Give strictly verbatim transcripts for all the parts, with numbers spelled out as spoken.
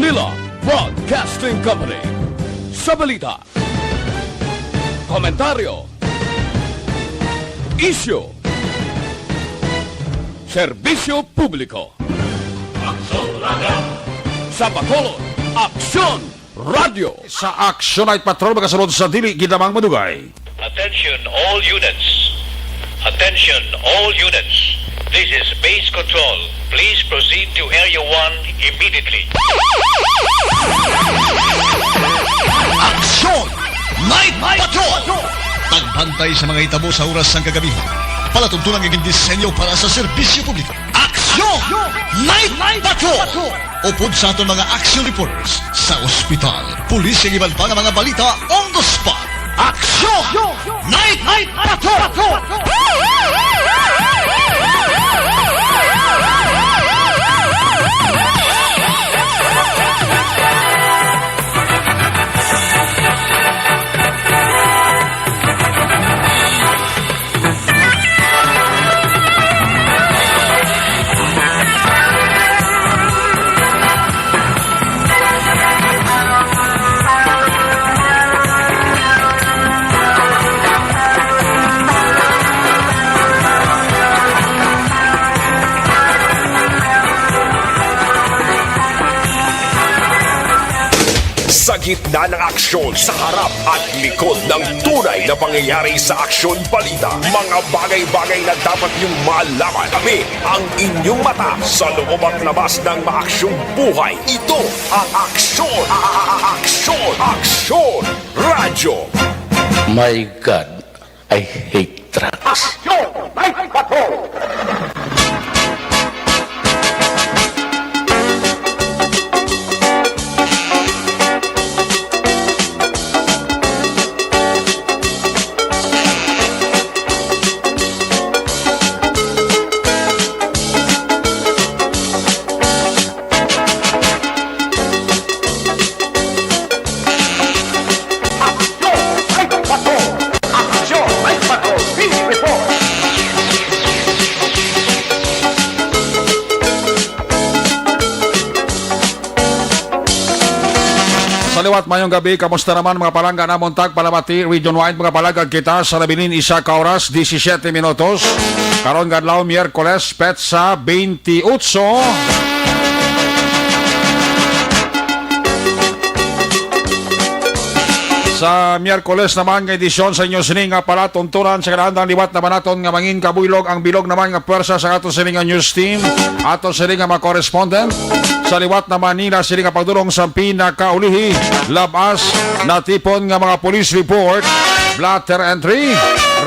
Manila Broadcasting Company. Sa balita, komentaryo, isyu, serbisyo publiko. Sa Bacolod, Aksyon Radio. Sa Action Night Patrol, magasunod sa dili gid lamang madugay. Attention all units. Attention all units. This is Base Control. Please proceed to Area one immediately. Action Night Patrol! Pagbantay sa mga hitabo sa oras sang kagabi. Palatuntunan nga gindisenyo para sa serbisyo publiko. Action Night Patrol! Upod sa aton mga action reporters sa ospital, pulis, kag iban pa nga mga balita on the spot. Action Night Patrol! Sa gitna ng aksyon, sa harap at likod ng tunay na pangyayari sa aksyon balita, mga bagay-bagay na dapat niyong malaman. Kami ang inyong mata sa loob at labas ng maaksyong buhay. Ito ang Aksyon, a- a- a- Aksyon, Aksyon Radyo. My God, I hate drugs. Aksyon Night Patrol! Sa liwat, mayong gabi. Kamusta naman, mga palangga namon tagpalamati? Region wide, mga palagad kita sa nabilin isa ka oras, disisiete minutos. Karon nga adlaw, Miyerkules, petsa twenty-eight. Sa Miyerkules naman nga edisyon sa inyo sini nga palatuntunan, sa kalahandang liwat naman naton nga mangin kabuylog ang bilog naman nga pwersa sa ato sini nga news team, ato sini nga mga correspondent. Sa liwat na Manila, sini nga pagdulong sa pinakaulihi, labas natipon nga mga police report, blotter entry,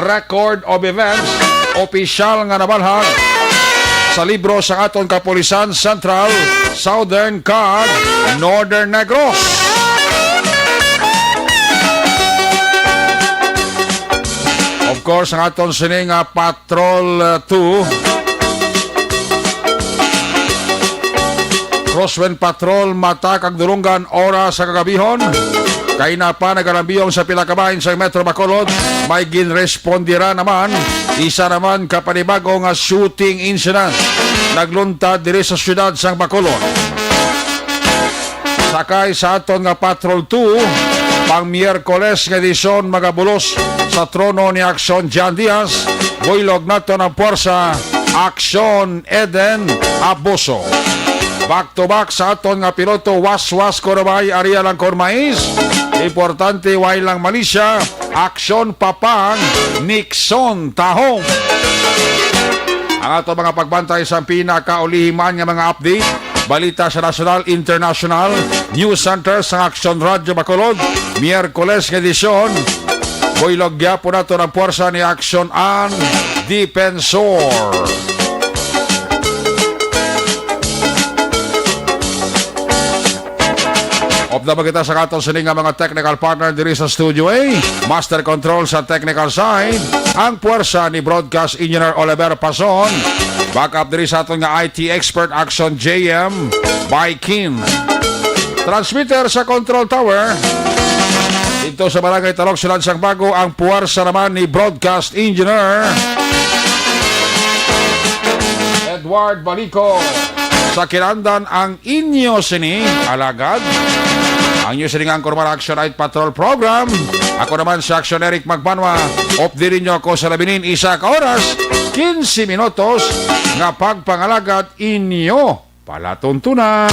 record of events, opisyal nga nabalhag sa libro sa aton Kapulisan Central, Southern, kag Northern Negros. Of course, ang aton sini nga Patrol, uh, two. Crosswind Patrol, Mata kag Dulungan, oras sa kagabihon. Kay na pa nagalambiyong sa pila ka bahin sa Metro Bacolod, may ginrespondira naman isa naman ka panibago nga shooting incident nagluntad diri sa siyudad sang Bacolod. Sakay sa aton nga Patrol two, pang Miyerkules nga edisyon, magabulos sa trono ni Aksyon Jan Diaz, buylog naton ang puwersa, Aksyon Eden Abuso. Back to back sa aton nga piloto, Waswas Corobay, Ariel Angkor Mais, importante, way lang malisya, Aksyon Papang Nixon Tahong. Ang ato mga pagbantay sa pinakaulihi man nga mga update, balita sa nasyonal, international, news center sa Aksyon Radyo Bacolod, Miyerkules nga edisyon. Buylog gyapon nato ang puwersa ni Aksyon An Defensor. Update kita sa aton sini nga mga technical partner diri sa Studio A. Master Control sa technical side, ang puwersa ni Broadcast Engineer Oliver Pason. Backup diri sa aton nga I T expert, Action J M by Kin. Transmitter sa control tower. Dito sa Barangay Talok, Silansang Bago, ang puwersa naman ni Broadcast Engineer Edward Balico. Sa kinahanglan ang inyo sini, alagad. Ang inyo sini nga anchorman, Action Night Patrol Program. Ako naman si Action Eric Magbanwa. Update ninyo ako sa labi ning isa ka oras, quince minutos nga pagpangalagad inyo palatuntunan.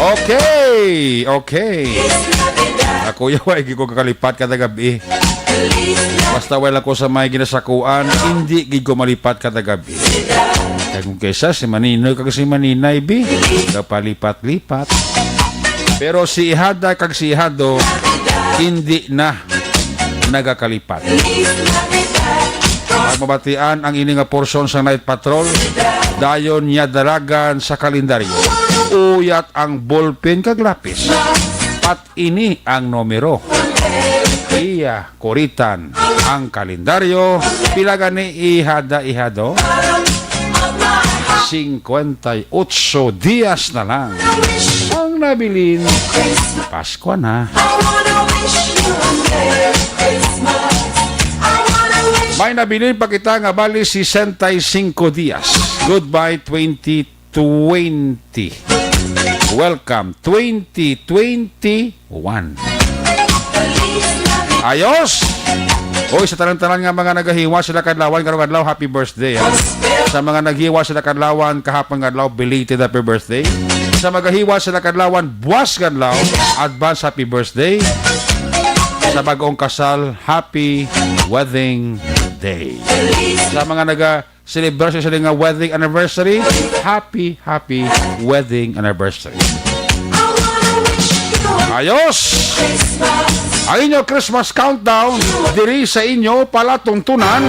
Okay, okay. Ako yaw ay ko kakalipat kada gabi. Basta wala ko sa may ginasakuan, hindi gid ko malipat kada gabi. Kag kung kaysa si Maninoy kag si Maninay, bi, kapalipat-lipat. Pero si Ihada kag si Ihado, hindi na nagakalipat. Ang mabatian ang ini nga porsyon sa Night Patrol, dayon niya dalagan sa kalendaryo. Uyat ang ballpen kag lapis. Pat ini ang numero. Iya, kuritan ang kalendaryo. Pila gani, Ihada, Ihado? Singkwenta y otso dias na lang ang nabilin. Pasko na. May nabilin pa kita nga bali sesenta y cinco dias. Goodbye twenty twenty. Welcome twenty twenty-one. Ayos! Oy, sa tanan-tanan nga mga nagahiwa sila kadlawan karong adlaw, happy birthday, ha? Sa mga naghiwa sila kadlawan kahapon nga adlaw, belated happy birthday. Sa magahiwa sila kadlawan buwas nga adlaw, advance happy birthday. Sa bagong kasal, happy wedding day. Sa mga naga celebration sila nga wedding anniversary, happy, happy wedding anniversary. Ayos! Ang inyo Christmas countdown diri sa inyo palatuntunan.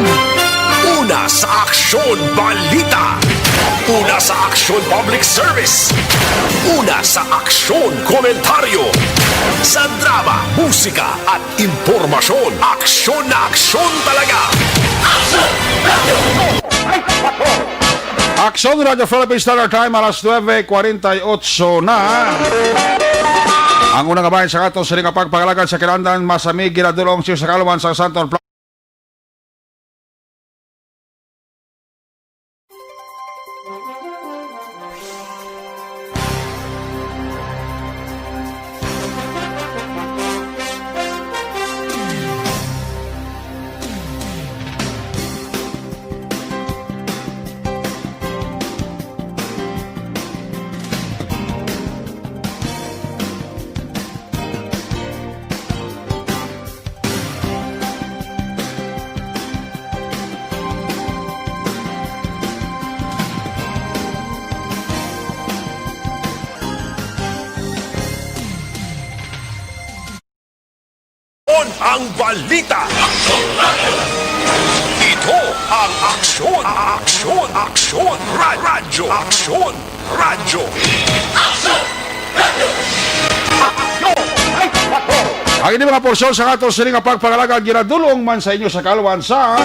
Una sa aksyon, balita. Una sa aksyon, public service. Una sa aksyon, komentaryo. Sa drama, musika, at impormasyon. Aksyon na aksyon talaga. Aksyon Radio Philippines Standard Time, alas nuebe kwarenta y otso na. Ang unang kabahin sa aton sini nga pagpangalagad sa kinahanglan, masamig ginadulong siya sa kalwan sa Santon Pla- On ang balita. Ito ang Aksyon, Aksyon, Aksyon, Ra- Radyo, Aksyon, Radyo. Ang ini mga porsyon sa ato sini nga pagpangalagad ginadulong man sa inyo sa kalwan sa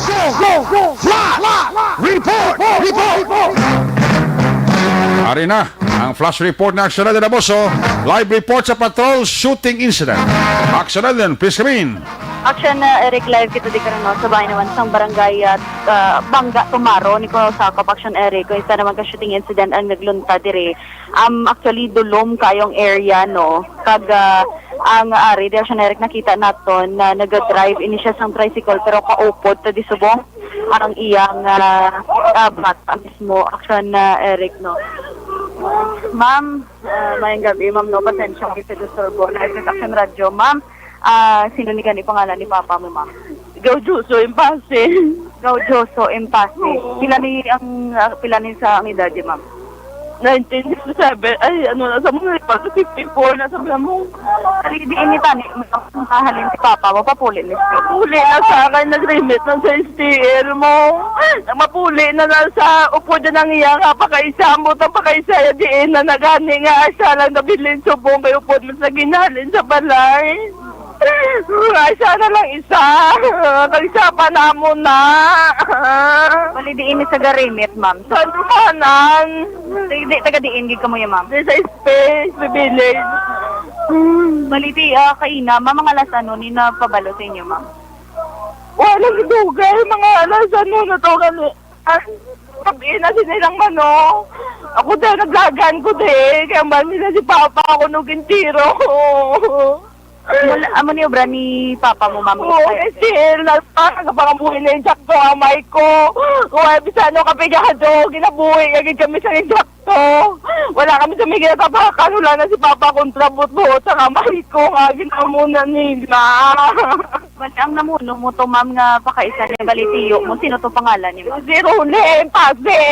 Go, go, go, fly, fly, report, report. Ari na ang flash report ni Action Rider Aboso. Live report sa patrol shooting incident. Action Rider, please come in. Action, uh, Eric, live kita di karon, no, sa bahin naman sang barangay, uh, uh, Bangga Tumaro ni kuno sakop, Action Eric, kung isa naman ka shooting incident ang naglunta diri. Um, actually, dulom kayong area, no? Kag, ah, ang ari, di siya, Eric, nakita naton na naga-drive ini siya sang tricycle, pero kaupod ta di subong. ang iyang, ah, ah, bata mismo, Action, ah, Eric, no? Ma'am, ah, mayang gabi, ma'am, no? Pasensya kay sa disturbo na sa Action Radyo. Ma'am, ah, sino ni gani pangalan ni papa mo, ma'am? Gaudioso Impase. Gaudioso Impase. Oo. Pila ni ang, ah, pila ni sa ang edad, ma'am? Nineteen sixty-seven. Ay, ano na sa mga ipag fifty-four na sa mo. Kali di ini tani, mahalin si papa mo, papuli ni siya. Papuli na sa akin, nag-remit na sa S T L mo. Mapuli na na sa upod na ang iya nga pakaisa, mo tang pakaisa, ya diin na nagani nga siya lang nabilin subong kay upod mo sa ginhalin sa balay. Ay, sana lang isa. Kag isa pa namo na. Bali, diin ni sa garimit, ma'am? Sa Dumanan. Di, di, taga diin gid kamo ya, ma'am? Di sa space, sa village. Bali, di, ah, kaina, ma'am, mga alas ano ni napabalo sa inyo, ma'am? Wala gidugay, mga alas ano na to, gani. Sabi na sinilang mano. Ako din, naglagan ko din. Kaya man nila si Papa ako nung gintiro. Mula, amo ni obra ni papa mo, ma'am? Oo, kasi lalo pa, nagapangabuhi na yung sakto, amay ko. Kung ay, bisano ka pigado, ginabuhi, kagid kami sa yung sakto. Wala kami sa mga tabakan, wala na si papa kontra buot-buot sa kamay ko, nga ginamo na nila. Bali, ang namuno mo to, ma'am, nga pakaisa niya, bali, tiyo mo, sino to pangalan niya, ma'am? Si Rule, Empase.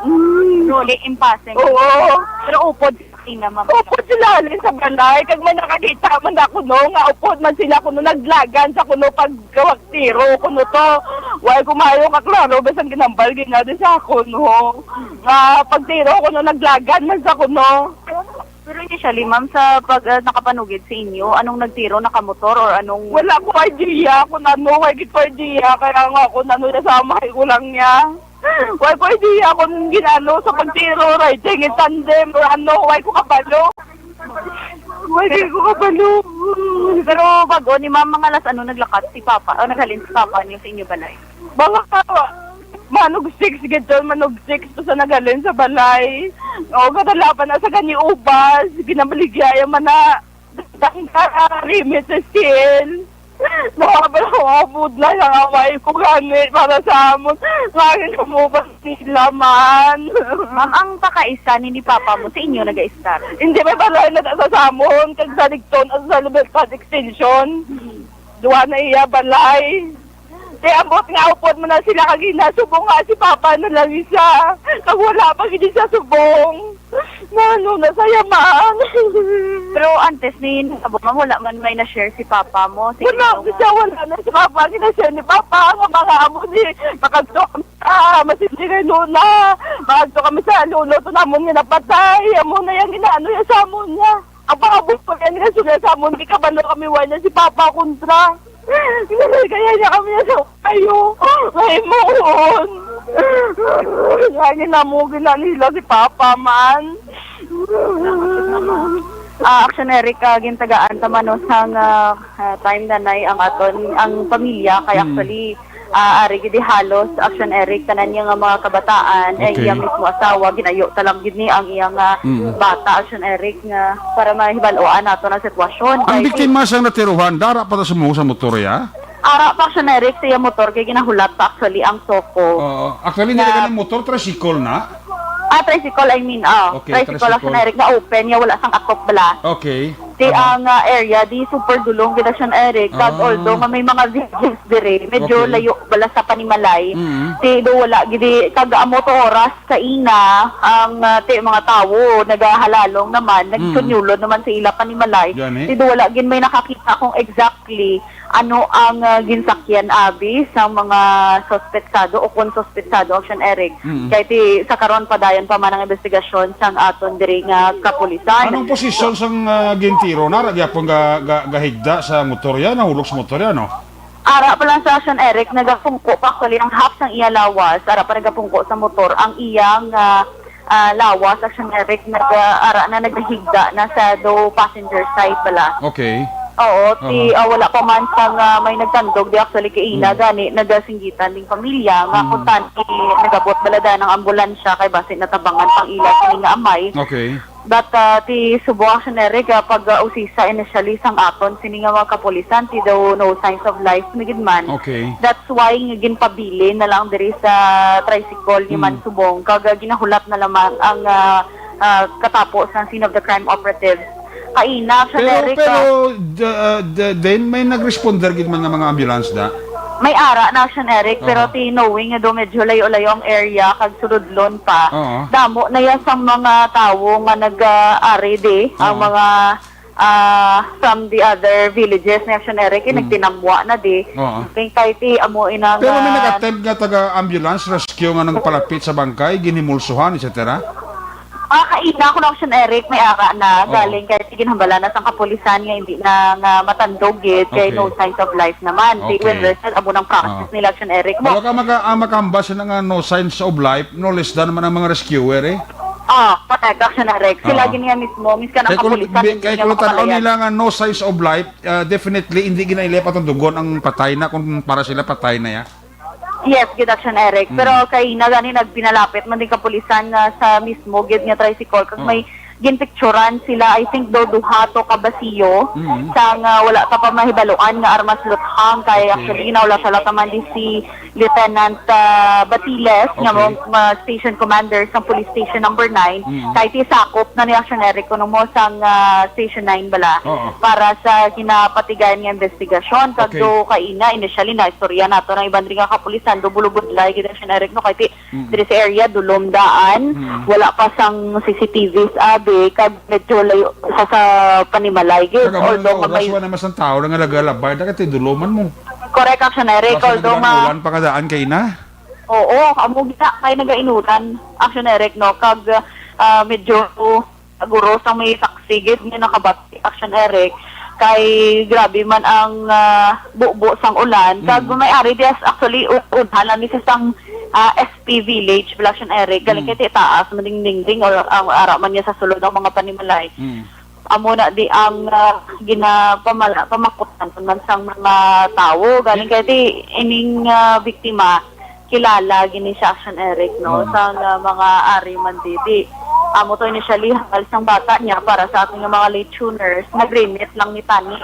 Mm. Rule, Empase. Oo. Pero upod, Ina, ma'am. Upod sila halin sa balay, kag may nakakita man ako, no, nga upod man sila kuno naglagan sa kuno pagkawag tiro kuno to. Way ko maayo kaklaro, bisan ginambal gina din sa ako, no. Nga pagtiro kuno naglagan man sa kuno. Pero initially, ma'am, sa pag, ah, nakapanugid sa inyo, anong nagtiro, nakamotor or anong Wala ko idea kung ano, way gid ko idea. Kaya nga kung ano, nasamay ko lang niya. Way ko idea kung ginano sa pagtiro, riding in tandem, or ano, way ko kabalo. Way ko kabalo. Pero bago ni ma'am, mga alas ano naglakat si Papa, o naghalin si Papa niyo sa inyo balay? Mga manog six gid to, manog six to sa naghalin sa balay. O, kadalapan na sa gani ubas, ginabaligya yung mana. Dangka, limit sa skin. Nakabalaw ang budlay ang amay ko gani para sa amon. Ngani na mo ba sila man? Ma'am, ang pakaisa ni, ni Papa mo sa inyo nag-a-start? Hindi, may balay na sa samon, kag sa Ligton, at sa Libertad Extension. Duha na iya balay. Kay ambot nga upod man na sila kag ina, subong nga si Papa na lang isa. Kag wala pa gid siya subong. Nano na saya man. Pero antes ni nabo, ma'am, wala man may na-share si Papa mo, si Wala, Ino nga siya, wala na si Papa. Ang gina-share ni Papa, nga mga amo ni, makagto kami sa masindi kay Luna. Makagto kami sa Lolo, to namon nga napatay. Amo na yung ginaano niya sa amon niya. Ang pangabot ko yan nga sila sa amon, di kabalo kami, wala si Papa kontra. Kaya niya kami sa kayo. Ay, muon. Kaya na mo, ginanila si Papa man. Ah, Action Eric, ah, gintagaan ta man, no, sang, ah, ah, time na nay ang aton, ang pamilya, kay Mm. actually, ah, ari gid halos, Action Eric, tanan niya nga mga kabataan, eh, Okay. iya mismo asawa, ginayo ta lang gid ni ang iya nga Mm. bata, Action Eric, nga para mahibal-oan nato ang sitwasyon. Ang Kay biktima sang natiruhan, dara pa ta sa mo sa motor, ya? Ara pa, Action Eric, sa iya motor, kay ginahulat pa actually ang soko. Oo. Actually, hindi Na na gani motor, tricycle na. Ah, tricycle, I mean, ah. Okay, Tricycle, tricycle. Action Eric, na open, ya wala sang atop bala. Okay. Di Aha. ang, ah, area, di super dulong gid, Action Eric. Kag Ah. although nga may mga villages dire, medyo Okay. layo bala sa panimalay. Mm. Di do wala gid, kag amo to oras sa ina, ang, ah, ti mga tawo nagahalalong naman, Mm. nagsunyulod naman sa ila panimalay. Gani. Di do wala gid may nakakita kung exactly ano ang, ah, ginsakyan abi sa mga suspetsado o kon suspetsado, Action Eric. Mm. Kay ti sa karon padayon pa man ang investigasyon sang aton diri nga kapulisan. Anong posisyon sang, ah, gintiro? Nara gyapon ga, ga, gahigda sa motorya, nahulog sa motorya, no? Ara pa lang sa Action Eric, nagapungko pa actually ang half sang iya lawas. Ara pa nagapungko sa motor ang iyang, ah, ah, lawas, Action Eric, nag, ah, ara na, naghigda na sa do passenger side bala. Okay. Oo, ti, Aha. ah, wala pa man sang, ah, may nagtandog di actually kay ina, Mm. gani nagasinggitan ding pamilya nga Mm. kung tan-, eh, nagabot bala daan ang ambulansya kay basi natabangan pang ila sini nga amay. Okay. But, ah, ti subong, Action Eric, ah, pag, ah, usisa initially sang aton sini nga mga kapulisan, ti daw no signs of life na gid man. Okay. That's why nga ginpabilin na lang diri sa tricycle ni Mm. Man Subong, kag, ah, ginahulat na lamang ang, ah, ah, katapo sang scene of the crime operatives. Kaina, Action Pero, Eric, pero, ah, d-, ah, d-, then may nag-responder gid man nga mga ambulance da? May ara na, Action Eric, pero Aha. ti knowing nga do medyo layo-layo ang area kag suludlon pa, Oo. damo na yan sang mga tawo nga nag-ari di, ang Oo. mga, ah, from the other villages ni Action Eric, eh, Mm. nagtinamwa na di. Oo. Kay, kay ti amo ina Pero may nga nag-attempt nga taga-ambulance rescue nga nagpalapit sa bangkay, ginhimulsuhan, et cetera? Ah, kaina ko lang, Action Eric, may ara na. Oo. Galing kay ti ginhambala na sang kapulisan nga hindi na nga matandog gid kay Okay. no signs of life naman. Ti Okay. Wendell said, amo nang process Oo. nila, Action Eric mo. Wala ka maka-, ah, makahambal sila nga no signs of life, no less than naman ang mga rescuer, eh. Ah, correct, Action Eric. Sila Oo. gid niya mismo, miskan ang Kay kung, kapulisan, bi-, hindi kay niya kung tanaw makapalaya. nila nga no signs of life, ah, definitely, hindi gina-, ila patundugon ang patay na kung para sila patay na ya. Yes, gid, Action Eric. Mm. Pero kay na gani nagpinalapit man din kapulisan nga sa mismo gid nga tricycle, kag Oo. may ginpicturan sila, I think, do duha to ka basiyo Mm. sa nga wala pa pa mahibaluan nga armas luthang. Kay Okay. actually, naulata-lata man di si Lieutenant, ah, Batiles, nga Okay. mo, ma-, station commander sa police station number nine. Mm. Kay ti sakop na ni Action Eric kuno mo sang, ah, station nine bala Oo. para sa ginapatigan nga investigasyon. Kag Okay. do kaina, initially, na istorya nato ng iban rin nga kapulisan, do bulubudlay gid, Action Eric, no, kay ti Mm. diri sa area, dulom daan, Mm. wala pa sang C C T Vs abi, kag medyo layo sa, sa panimalay gid. Kag amo Although nga nga oras, may wala naman sang tao na nga nagalabay, dagat ay duluman mo. Correct, Action Eric. Kasi Although nagdaan ma- ulan pa kadaan kay na. Oo, amo gina kay nagainuran, Action Eric, no, kag, ah, medyo guro sang may saksi gid nga nakabati, Action Eric, kay grabe man ang, ah, bubo sang ulan. Kag Mm. may ari dias, actually, u-, unhan lang ni sa sang, ah, S P village, bala, Action Eric, galing Mm. kay ti taas, madingdingding, o ang ara man niya sa sulod ang mga panimalay. Mm. Amo na di ang, ah, ginapamala-, pamakutan man sang mga tawo. Galing kay ti ining, ah, biktima, kilala gini siya, Action Eric, no? Mm. Sang, ah, mga ari man didi. Amo to initially hambal sang bata niya para sa ating mga late tuners. Nag-remit lang ni tani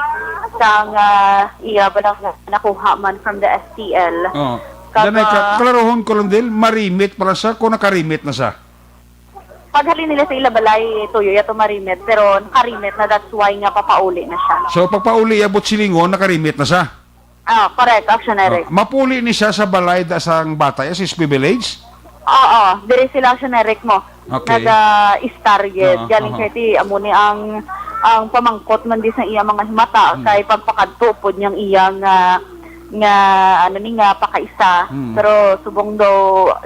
sang, ah, iya ba lang nakuha man from the S T L. Oh. Kag, Janay ka, ah, klarohon ko lang, Dil, marimit pala siya kung nakarimit na siya. Paghalin nila sa ila balay, tuyo ya to marimit, pero nakarimit na, that's why nga papauli na siya. So, pagpauli ya, Butsilingon, nakarimit na siya? Ah, correct, Action Eric. Ah, mapuli ni siya sa balay da sang bata ya, sa S P Village? Oo, diri sila, Action Eric, mo. Okay. Naga-istar gid. Oo, Galing oo. kay ti, amo ni ang, ang pamangkot man di sa iya mga himata, Hmm. kay pagpakadto pod niyang iya nga, nga, ano ni, nga pakaisa. Hmm. Pero subong daw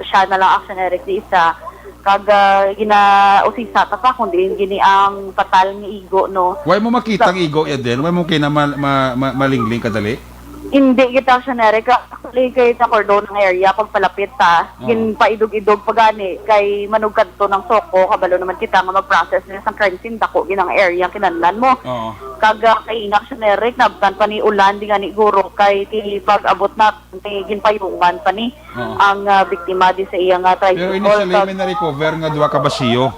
siya na lang, Action Eric, di isa. Kag, ah, ginausisa ta pa kung diin gini ang patal nga igo, no? Why mo makita Sa ang igo ya din? Why mo kina ma-, ma-, ma-, malingling kadali? Hindi kita, Action Eric. Actually, kay sa cordon ng area, pagpalapit ta, Oo. ginpaidog-idog pa gani, kay manugkadto ng soko, kabalo naman kita nga mag-process nila sa crime scene, dako gid ang area, kinahanglan mo. Oo. Kag, ah, kay ina, Action Eric, nabtan pa ni ulan, di gani guro, kay ti pag-abot na, ti ginpayungan pa ni Oo. ang, ah, biktima di sa iya nga Pero tricycle. initially, Kag may na-recover nga duha ka basiyo.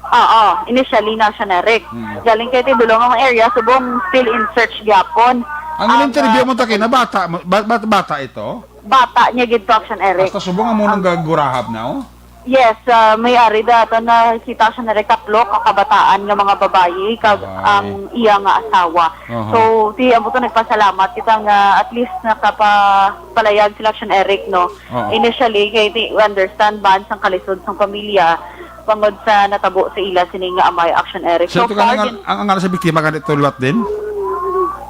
Oo, initially na siya na, Rick. Mm. Galing kay ti dulong ang area, subong still in search gyapon. Ang Ang, in-interview ah, mo, Taki, na bata, ba-, ba-, bata ito? Bata niya gid to, Action Eric. Hasta subong amo nang Ang gagurahab na, oh. Yes, ah, may ari da, ato na kita siya na, Rick, tatlo ka kabataan nga mga babayi, kag Babayi. ang iya nga asawa. Aha. So, ti, amo to nagpasalamat kita nga at least nakapapalayag sila, Action Eric, no? Oo. Initially, kay ti, we understand ba sang kalisod sang pamilya, bangod sa natabo sa ila sini nga amay, Action Eric. So So, ito ka far na nga, din ang, ang ngalan sa biktima ka dito, Luat din?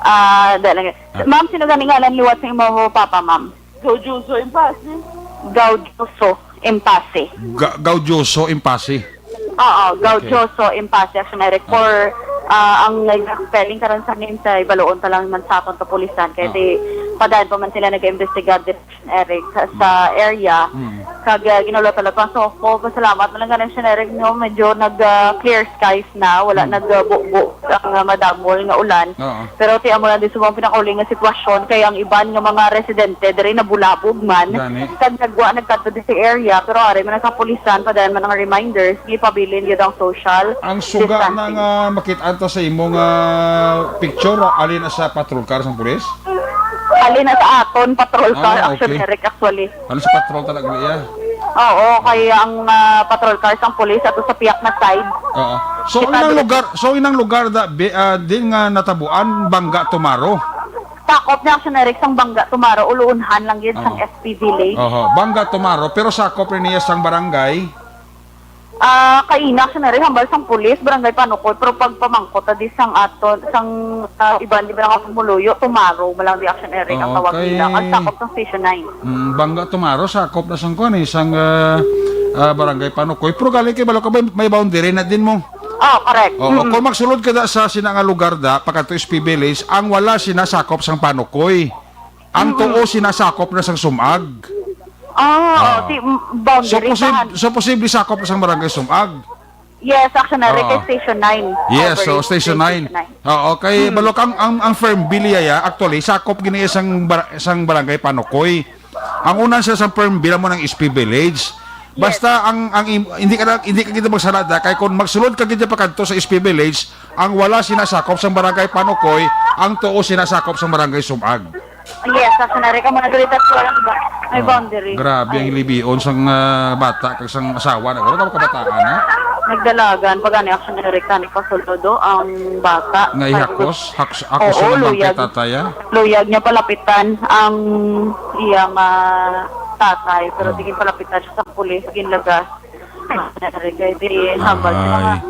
Ah, dahil lang. Ah. Ma'am, sino gani ngalan liwat sa imo papa, ma'am? Gaudioso Impasi. Gaudioso Impasi. Ga-, Gaudioso Impasi. Oo, Okay. Gaudioso Impasi, Action Eric. Ah. For, ah, ang spelling karon sa name sa ibaloon ta lang man sa aton kapulisan. Kaya Ah. di, Padayon pa man sila nag-imbestigar, Action Eric, sa, sa area. Mm. Kag, ah, ginulot-ulot pa. So, ko, pasalamat man lang ganin, Action Eric, no, medyo nag, ah, clear skies na, wala Mm. nagbubo ang, ah, madagol nga ulan. Oo. Pero ti amo lang din sa mga pinakauling nga sitwasyon, kay ang iban nga mga residente diri nabulabog man. Gani. Kag nagwa, nagkadto di sa area, pero ari man ang kapulisan, padayon man ang reminders, nga ipabilin gyud ang social Ang suga na distancing. nga makit-an ta sa imo nga picture, ah, ali na sa patrol car sang pulis? Ali na sa aton patrol car, Ah, Action okay. Eric, actually. Ano sa patrol talaga niya? Oo, kay ang, ah, patrol car sang pulis ato sa piyak na side. Oo. So, Kita inang diri. lugar, so, inang lugar da, bi-, ah, din nga natabuan, Bangga Tumaro? Sakop ni, Action Eric, sang Bangga Tumaro, uluunhan lang yun sang Oo. S P Village. Oho, Bangga Tumaro, pero sakop rin niya sang barangay? Ah, kaina, Action Eric, hambal sang pulis, barangay Panukoy, pero pagpamangkot, adi sang aton, sang, ah, iban, di ba nga pumuluyo, Tumaro, malang di, Action Eric, ang Oo, tawag kay nila. Ang sakop sang Station nine. Mm, Bangga Tumaro, sakop na sang kuan eh, sang, ah, ah, barangay Panukoy. Pero galing kay balo ka ba, may boundary na din mo? Oh, correct. Oo, Mm-mm. Kung magsulod ka da sa sina nga lugar da, pagkadto S P Village, ang wala sinasakop sang Panukoy. Ang Mm-mm. tuo sinasakop na sang Sumag. Ah, Ah. oh, si, m-, So, boundary posib-, tahan. so, posible sakop na sang barangay Sumag. Yes, Action Eric, Oo. kay Station nine. Yes, Coverage so, Station kay nine. Station nine. Oo, kay Mm. Balok ang, ang, ang Fernville, ya, actually, sakop gini sang bar-, sang barangay Panukoy. Ang unan siya sa Fernville mo ng S P Village. Yes. Basta ang, ang im-, hindi ka na, hindi ka kita magsalada kay kung magsulod ka kita pakadto sa S P Village, ang wala sinasakop sang barangay Panukoy, ang tuo sinasakop sang barangay Sumag. Yes, Action Eric, ang mga diritas ko lang ba? May Oh, boundary. grabe ang Ay. hilibion sang, ah, bata kag sang asawa na garo kabataan, ha? Nagdalagan pa gani, Action Eric, tani pasulod, oh, ang bata. Nga Kay ihakos, haks-, Oo, hakuson ang bangkay luyag. tatay, ah? Luyag niya palapitan ang iyang, ah, tatay, pero Oh. sige palapitan siya sa pulis, ginlagas. Action Eric, kay di hambal sa mga Ay.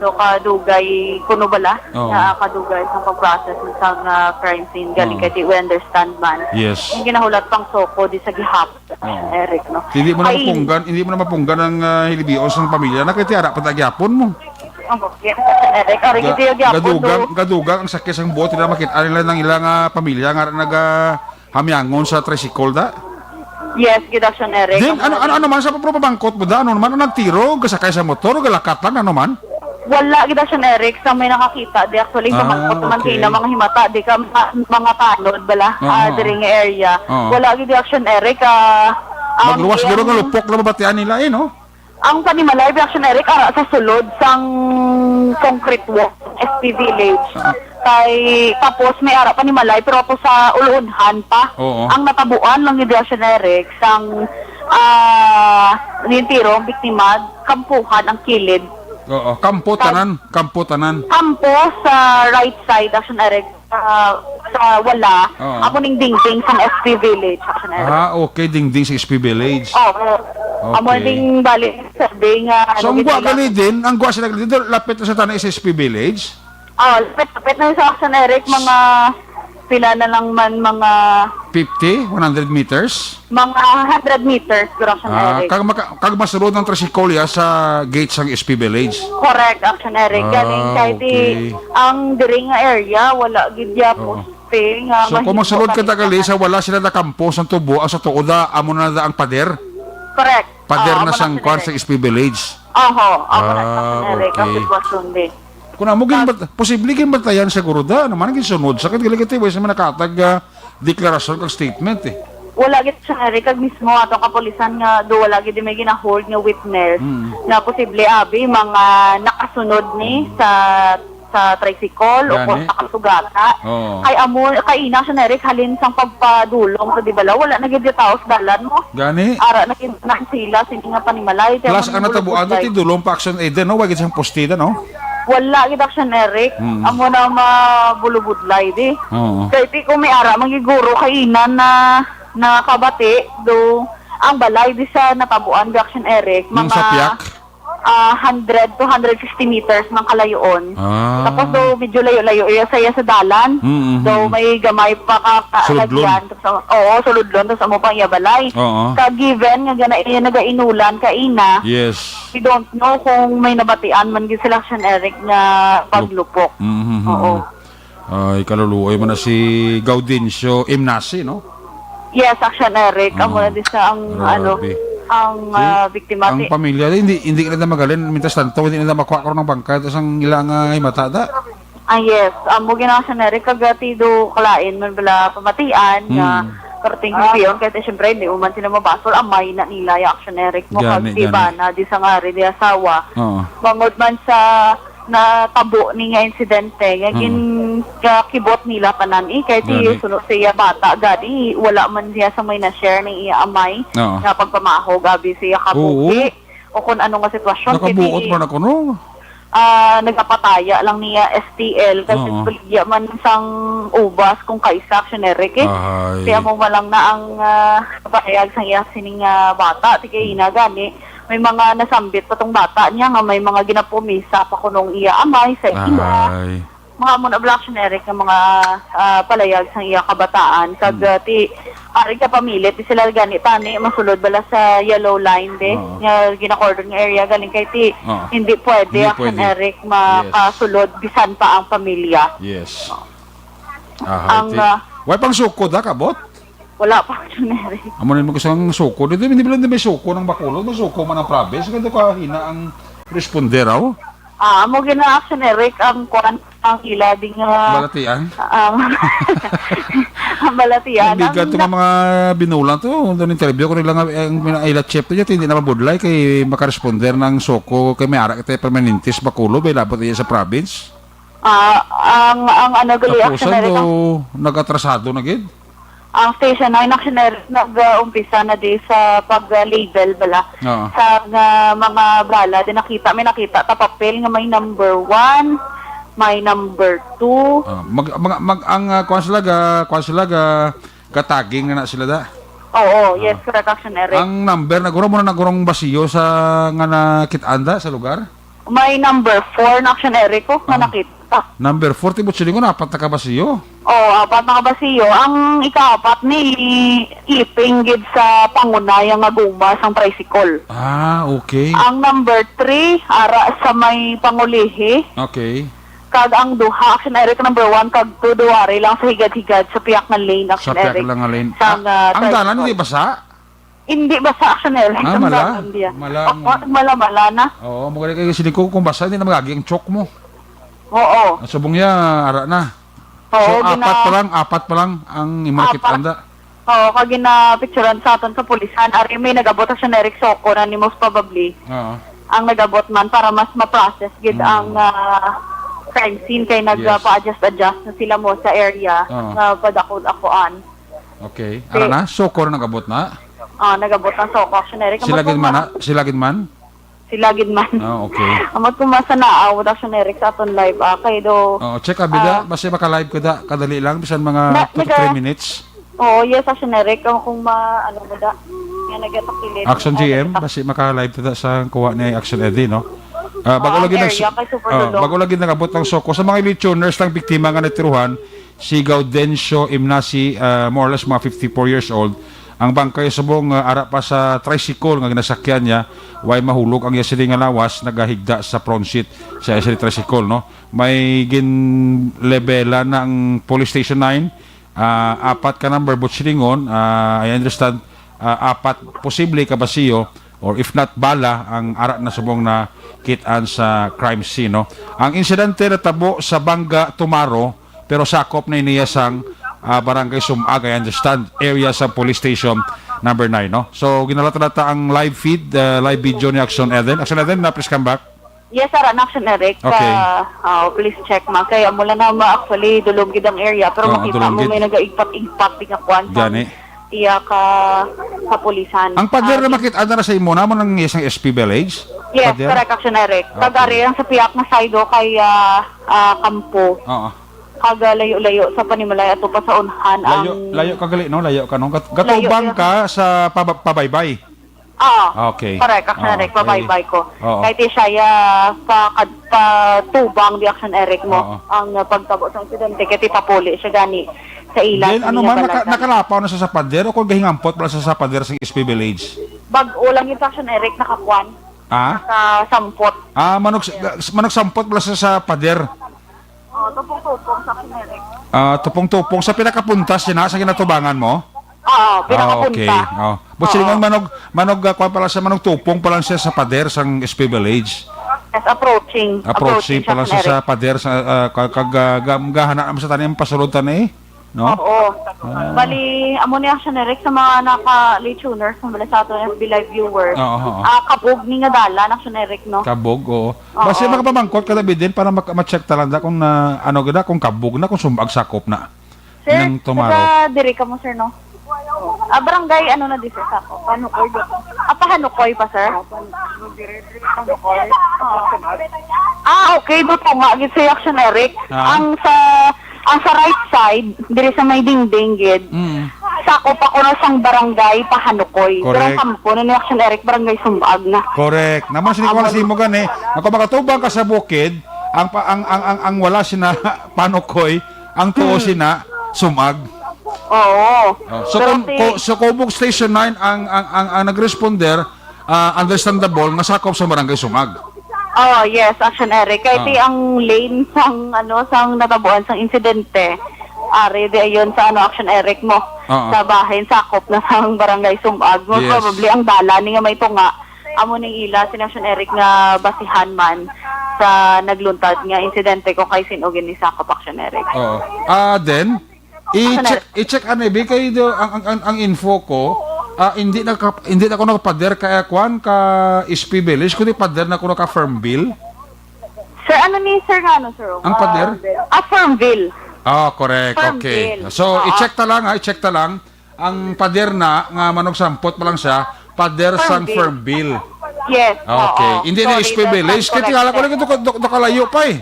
So, kadugay kuno bala Oo. na kadugay sa pag-process sa nga crime scene. Galing Oo. kay di we understand man. Yes. Ang ginahulat pang soko di sa gihap, Oo. Eric, no? Hindi mo na Ay. mapunggan, hindi mo na mapunggan ang, ah, hilibios ng pamilya na kay tiara pa ta gyapon mo. Ang bukit, Eric. Ari Ga-, gid yung gyapon, gadugang, do. gadugang ang sakit sang buot nila makita nila ng ilang, ah, pamilya nga naga hamyangon sa tricycle da. Yes, gid, Action Eric. Then, Ang ano, mga ano, ano man sa pagpapabangkot mo da? Ano naman ang nagtiro? Gasakay sa motor? Galakat lang? Ano man? Wala gid, Action Eric, sa may nakakita. Di actually, Ah, pamangkot naman okay. sila, mga himata, di ka mga, mga tanod, bala, Oo. ah, diri nga area. Oo. Wala gid, Action Eric, ah, ang Magluwas guro nga iyang lupok lang mabatian nila eh, no? Ang panimalay, Action Eric, ara sa sulod sang concrete wall, S P Village. Ah. Kay, tapos may ara panimalay, pero ato sa uluunhan pa. Oo. Ang natabuan lang ni Action Eric, sang, ah, nintiro, ang biktima, kampuhan ang kilid. Oo, kampo Kag- tanan, kampo tanan. Kampo sa right side, Action Eric, sa, sa wala, Oo. amo ning dingding sang S P Village, Action Eric. Ah, okay, dingding sa S P Village. Oo. Amo Okay. ning bali survey nga, So, ano, ang gid gwa nila. gali din, ang gwa sila gali din, lapit na sa tanay sa S P Village? Oh, lapit-lapit na sa Action Eric, mga pila na lang man, mga Fifty? One hundred meters? Mga hundred meters, siguro, Action Ah, Eric. kag maka-, kag masulod ang tricycle ya sa gate sang S P Village? Correct, Action Eric. Galing Ah, kay di, okay. ang diri nga area, wala gid ya Oo. poste nga So, kung mahimo masulod ka ka tagali sa wala sila nakampo sa tubo, ah, sa tuod, ah, amo na na ang pader? Correct. Pader Oo, na amo na sang kwan sa sila. S P Village. Oho, amo na Ah, sa Action Eric, ang okay. sitwasyon, di. Kung amo, Kag- ginbat-, posible ginbatayan siguro da, ano man ang gisunod sa kag dili kay tiwes naman nakatag, ah, deklarasyon kag statement, eh. Wala gid siya, Eric, kag mismo atong kapulisan nga do wala gid may ginahold nga witness Mm. na posible abi mga nakasunod ni Mm. sa, sa tricycle o Gani. kung sa kasugata. Oo. Kay amo, kay ina siya, Eric, halin sang pagpadulong sa Dibala, wala na gid taos dalan mo. Gani. Ara na gid na sila sini nga panimalay. Kaya Plus, mo ang natabuan nabulubog, ti dulong pa action, eh, din, no? Wa gid sang postida, no? Wala gid, Action Eric. Mm. Amo na mabulubudlay di. Oo. Kay ti ko may ara magiguro kay ina na nakabati do ang balay di sa natabuan di, Action Eric. Nung Mga, sa piyak? ah, hundred to hundred fifty meters ng kalayoon. Ah. Tapos do medyo layo-layo iya sa iya sa dalan. Mm, mm, Do mm. may gamay pa ka, ka Suludlon. lagyan. Sa, oo, suludlon, tas amo pang iya balay. Oo. Ka given nga gana iya nagainulan ka ina, Yes. we don't know kung may nabatian man gid sila, Action Eric, nga paglupok. Mm-hmm. Oo. Ay, kaluluoy man na si Gaudencio Imnasi, no? Yes, Action Eric. Amo na di sa ang, ano, ang, ah, biktima. Ang pamilya, hindi, hindi ka na magalin. Mintas tanto, hindi na makuha ko ng bangkay. Tapos ang ilang, ah, himata da? Ah, yes. Amo gina, Action Eric, kag, ah, tido kalain man bala pamatian nga perting hibiyon. Kaya siyempre, hindi man sila mabasol. Amay na nila, ya, Action Eric mo. Gani, kag di ba gani. Na, di sa nga rin, di asawa. Oo. Bangod man sa natabo ni nga insidente nga Oo. gin-, kakibot nila tanan, eh, kay ti Gani. Suno sa iya bata, gani, wala man siya sa may na-share ni iya amay Oo. nga pagpamahog, abi sa iya Oo. kabuhi, o kung ano nga sitwasyon, kay Nakabuot ti, man ako, no? ah, nagapataya lang niya S T L, kasi Oo. baligya man sang ubas kung kaisa, Action Eric, eh. Ahay. Kaya mo man lang na ang, ah, kapahayag sa iya sining, ah, bata, ti kay ina gani, may mga nasambit pa tong bata niya nga may mga ginapumisa pa kunong iya amay sa ila. Ay. Mga amo na bala, Action Eric, nga mga, ah, palayag sang iya kabataan. Kag, Hmm. ah, ti, ari ka pamilit, di sila gani tani, masulod bala sa yellow line, de, Oo. nga ginakordon nga area, galing kay ti, Oo. hindi pwede, Hindi Action pwede. Eric, Yes. makasulod, bisan pa ang pamilya. Yes. Aha, Ang, ti-, ah, Why pang suko da, kabot? Wala pa, Action Eric. Amo na mo gusto ang suko. Dito, hindi ba lang may suko ng Bacolod? May suko man ang province. Ganito ka hina ang responder, aw? Ah, amo gina, Action Eric, ang kuan, ang ila ding, ah, Balatian? ah, ang balatian, Ang bigat ang to nga mga binulan to. Doon interview ko nila nga, ang ila chef to, hindi na mabudlay kay makaresponder ng suko kay may ara kita permanente sa Bacolod, may labot iya sa province. Ah, ang, ang ano gali, Tapos, Action Eric, ang ano, nag-atrasado na gid? Ang Station nine, Action Eric, nag-umpisa na di sa pag-label bala. Oo. Sa nga mga bala, di nakita, may nakita ta papel nga may number one, may number two. Ah, mag, mag, mag, ang, ah, kuwan sila ga, kuwan sila ga, gataging na na sila da. Oo, Ah. yes, correct, Action Eric. Ang number, naguro mo na nagurong basiyo sa nga nakit-an da sa lugar? May number four na, Action Eric, oh, nga Ah. nakita. Number four, ti Butchilingon, apat na ka basiyo. Oh, apat na ka basiyo. Ang ikaapat ni iping gid sa pangunaya nga guma sang tricycle. Ah, okay. Ang number three, ara sa may pangulihi. Okay. Kag ang duha, Action Eric, number one kag two, duwari lang sa higad-higad sa piyak nga lane, Action Eric. Sa piyak lang nga lane. Sa Ah, nga ang dalan tricycle. Hindi basa? Hindi basa, Action Eric. Ah, ang mala? Dalan diya. Mala ang Opo, mala-mala na. Oo, magaling kayo. Sili ko kung basa, hindi na magagi ang chok mo. Oo. Ang subong niya, ara na. Oo, So, apat gina- pa lang, apat pa lang ang imo Apat. nakit-an da. Oo, kag ginapicturan sa aton kapulisan. Ari may nag-abot, Action Eric, suko na ni, most probably. Oo. Ang nag-abot man para mas ma-process gid Mm. ang, ah, crime scene kay Yes. nagpa-adjust-adjust na sila mo sa area Oo. nga padako-dakoan. Okay. Di- Ara na? Suko na nag-abot na? Ah, nag-abot na suko, Action Eric. Sila Amo gid man, ma- ha? Sila gid man? Sila gid man. Ah, okay. Amo kung masa na, ah, wala, Action Eric, sa aton live, ah, kay do, Oo, check abi da. ah, Basta maka-live ko da. Kadali lang, bisan mga Na-, two to naga- three minutes. Oo, yes, Action Eric. Kung, kung ma-, ano mo da, nga nagatakilid. Action Ah, G M, nagata- basi maka-live ta sa kuha ni Action Eddie, no? Ah, bago Ah, lagi ang nags-, area kay super ah, dulong. bago lagi nag-abot ang suko. Sa mga lichoners ng biktima nga natiruhan, si Gaudencio Imnasi, ah, more or less mga fifty-four years old. Ang bangkay subong, ah, ara pa sa tricycle nga ginasakyan niya, way mahulog ang iya sini nga lawas, nagahigda sa front seat sa iya sini tricycle, no? May ginlebela na ang Police Station nine, ah, apat ka number, Butchilingon, ah, I understand, ah, apat posible ka basiyo or if not bala ang ara na subong na kit-an sa crime scene, no? Ang insidente natabo sa Banga, Tumaro, pero sakop na iniya sang, ah, Barangay Sumag, I understand, area sa Police Station number nine, no? So, ginalata-lata ang live feed, ah, live video ni Action Eden. Action Eden, na, please come back. Yes, sir, an Action Eric. Okay. Ah, ah, please check, ma. Kaya mula na, ma, actually, dulog gid ang area, pero Oo, makita dulog mo gid. may nagaigpat-igpat, di nga kwan sa Gani. iya ka, kapulisan. Ang pader Ah, na makita na sa imo, namo nang isang S P village? Yes, Pader? correct, Action Eric. Okay. Kag ari ang sa piyak nga side, o, kay, ah, ah, Kampo. Oo. Kag, ah, layo-layo sa Panimalay ato pa sa unhan Layo, ang layo ka gali, no? Layo ka, no? Gat-, Layo, gatubang yeah. ka sa paba-, pabaybay. Ah, Okay. correct, Action Ah, Eric, okay. pabaybay ko. Oo. Kay ti siya, ya, pa, kad-, patubang di, Action Eric, mo Oo. ang, ah, pagtabo sa insidente, kay ti papuli siya gani sa ila Then, sa ano mga man, naka-, balatan. nakalapaw na sa, sa pader o kung gahingampot pala sa, sa pader sa S P Village? Bag-o lang yun, Action Eric, nakakuan. Ah? Nakasampot. Ah, manug-, Yes. manugsampot pala sa, sa pader. Oh, tupong-tupong sa Action Eric. Ah, tupong-tupong sa pinakapuntas siya na sa ginatubangan mo? Oo, Ah, okay. pinakapunta. Oh. Busilingon Oo. manog, manog, ah, kuwan pa lang siya, manog tupong pa lang siya sa pader sang S P Village. Yes, approaching. Approaching Approaching pa lang siya sa Action Eric. pader sa, ah, kag, kag, ah, ga-, gahana naman sa tanim, pasulod ta na eh. No? Oo. Ah. Bali, amo ni Action Eric sa mga naka-late tuners, kung bala sa aton F B Live viewers. Oo, oo. Ah, kabog ni nga dalan, Action Eric, no? Kabog, oo. Oo. Basta makapamangkot ka, David, din para mak-, ma-check ta lang da kung na, ano gid na, kung kabog na, kung sumag sakop na. Sir, Nang tomorrow. taga diri ka mo, sir, no? Ah, barangay, ano na di, sir, sa ako? Panukoy ba? Ah, Pahanukoy pa, sir? Ah, okay, do to nga, gid sa Action Eric. Ah? Ang sa, ang sa right side, diri sa may dingding, gid. Mm. Sakop ako na sang barangay Pahanukoy. Pero Correct. ang kampo na ni Action Eric, barangay Sumbag na. Correct. Naman sini ko Amo. si mo gani. Ako makatubang ka sa bukid, ang pa, ang ang ang, ang wala sina Panukoy, ang tuo Hmm. sina Sumag. Oo. Oh, so Pero kung si ko, so Kubog Station nine ang ang ang, ang nagresponder, ah, understandable nga sakop sa barangay Sumag. Oh, yes, Action Eric. Kay Ah. ti ang lane sang, ano, sang natabuan sang insidente, ari di ayon sa, ano, Action Eric mo, Ah. sa bahin sakop na sang barangay Sumag. Most Yes. probably ang dalan ni nga may tunga amo ning ila si Action Eric nga basihan man sa nagluntad nga insidente kung kay sin-o gini sakop, Action Eric. Oo. Ah, then, Action i-check, Eric. i-check ano, bi, kay do, ang, ang, ang, ang info ko, ah, hindi na ka, hindi na ako nakapader ka, kwan, ka S P Village, kundi pader na ako naka Fernville. Sir, ano ni sir nga, ano, sir? Ang pader? Ah, Fernville. Ah, correct. Okay. Fernville. So, Oo. i-check ta lang, ha, i-check ta lang. Ang pader na nga manog sampot pa lang siya, pader sang Fernville. Fernville. Yes, Okay. oo. Hindi na Sorry, S P sir. Village. Kaya tingala ko Correct. lang ito, do, do, do kalayo pa eh.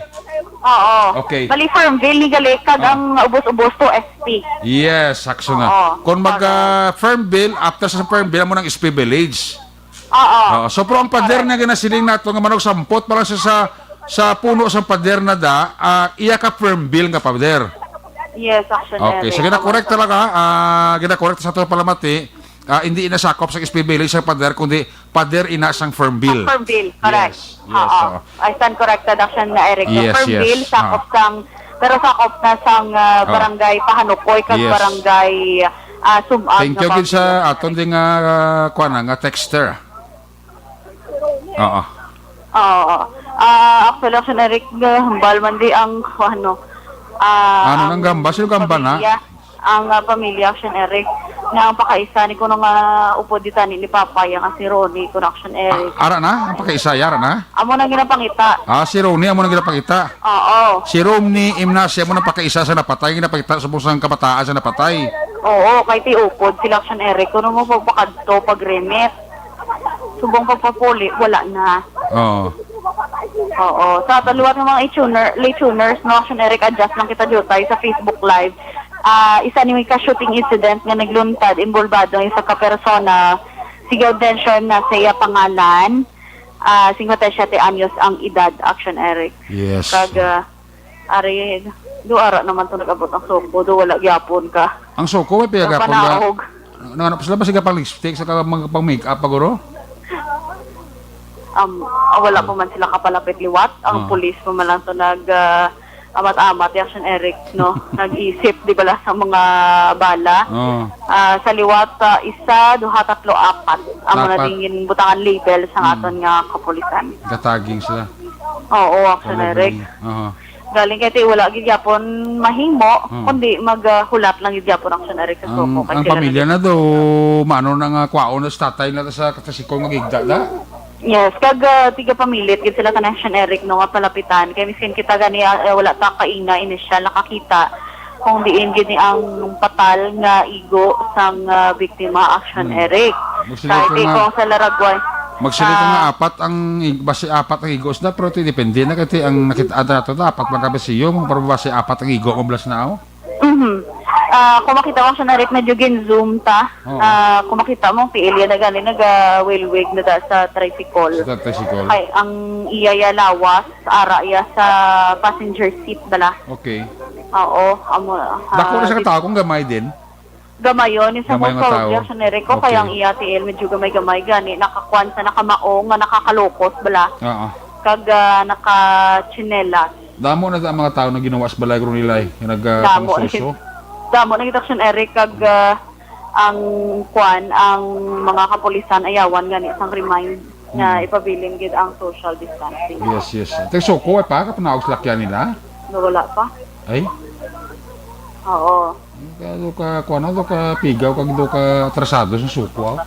Oo. Okay. Bali, Fernville ni gali, kag Ah. ang ubos-ubos to S P. Yes, sakto nga. Oo. Kung mag, Correct. ah, Fernville, after sa Fernville, amo ng S P Village. Oo. Oo. So, pero ang pader Correct. na ginasiling nato nga manog sampot pa lang siya sa, sa puno sa pader na da, ah, iya ka Fernville nga pader. Yes, Action Okay, Eric. so gina-correct talaga, ah, gina-correct sa ato palamati, ah, hindi ina sakop sa S P Village sa pader, kundi pader ina sang Fernville. Sa Fernville, correct. Yes, yes, Oo. oo. I stand corrected, Action nga Eric. Sa Yes, Fernville, yes. sakop Ah. sang, pero sakop na sang, ah, Oh. barangay Pahanukoy kag Yes. barangay, ah, Sumag Thank nga you gid sa pamilya. aton din nga, ah, kuwan na, nga texter. Oo. Oo. Ah, actually, Action Eric, ah, hambal man di ang, ano, ah, Ano ang nang gamba? Sino gamba na? pamilya, ang, ah, pamilya, Action Eric, nga ang pakaisa ni kuno nga upod di tani ni Papa, yang nga si Ronnie, kuno Action Eric. Ah, ara na? Ang pakaisa, ara na? Amo nang ginapangita. Ah, si Ronnie, amo nang ginapangita. Oo. Si Romney Imnasia mo nang pakaisa sa napatay, ginapangita sa pusang kabataan sa napatay. Oo, kay ti upod sila, Action Eric, kuno mo pagpakadto, pag-remit. Subong pagpapuli, wala na. Oo. Oo. Sa aton liwat nga mga i-tuner, late tuners, no, Action Eric, adjust lang kita diutay sa Facebook Live. Ah, isa ni ka shooting incident nga nagluntad, involbado ang isa ka persona. Si Gaudencio na sa iya pangalan. Ah, singkwenta y siyete anyos ang edad, Action Eric. Yes. Kag, ah, Ari, do ara naman to nag-abot ang SOCO, do wala gyapon ka. Ang SOCO, may piyagapon nga. Kapanaog. Nang ano pa sila, ba sila pang lipstick sa mga pang make-up pa, guro? Um, ah, wala pa man sila kapalapit liwat. Ang Ah. pulis pa man lang to nag, ah, amat-amat, Action Eric, no? Nag-isip, di ba, sa mga bala. Oh. Ah, sa liwat, ah, isa, duha, tatlo, apat. Amo na Apat. dingin butangan label sa Mm. aton nga kapulisan. Gataging sila. Oo, Action Talaga Eric. ni-, aha. Galing kay ti wala gid gyapon mahimo, Hmm. kundi mag, ah, hulat lang gid gyapon ang Action Eric sa Ang, SOCO kay ang sila pamilya na na daw, maano na nga kwaon na sa tatay na sa kasikol nga gigda na? Yes, kag, ah, tiga pamilit gid sila kan Action Eric, no, nga palapitan. Kay miskin kita gani, ah, wala ta kaina inisyal nakakita kung diin gid ni ang patal nga igo sang, ah, biktima, Action Hmm. Eric. Magsiling Kay ka di nga, kung sa Laragway, magsiling ka nga ah, apat ang ig-, basi apat ang igos na, pero ti depende na kay ti ang nakita nato, apat man ka basiyo, mga para basi apat ang igo, mablas na, oh. Mhm. Ah, kung makita mo siya na rin, medyo gin-zoom ta. Oo. Ah, kung makita mo, ang P L yan na gani, naga-wheel wig na da sa tricycle. Sa tricycle. Kay ang iya ya lawas, ara iya sa passenger seat bala. Okay. Oo, amo, ah, Dako na siya di- katao kung gamay din. Gamayon, isa Gamay mo nga sa tao. Action Eric, Okay. kaya ang iya T L medyo gamay-gamay gani, nakakuan sa nakamaong nga nakakalukos bala. Oo. Kag, ah, nakatsinelas. Damo na ang mga tao nga ginawa sa balay, Ronilay, nga nag, ah, Damo, pangsuso. Damo na gid, Action Eric, kag, ah, ang kwan, ang mga kapulisan ayawan gani sang remind nga Mm. ipabilin gid ang social distancing. Yes, yes. Ate, suko, eh, pa, kapanaog sa lakyan nila? Wala pa. Ay? Oo. Kaya do ka, kuwan na, do ka pigaw, kag do ka atrasado sa suko, ah.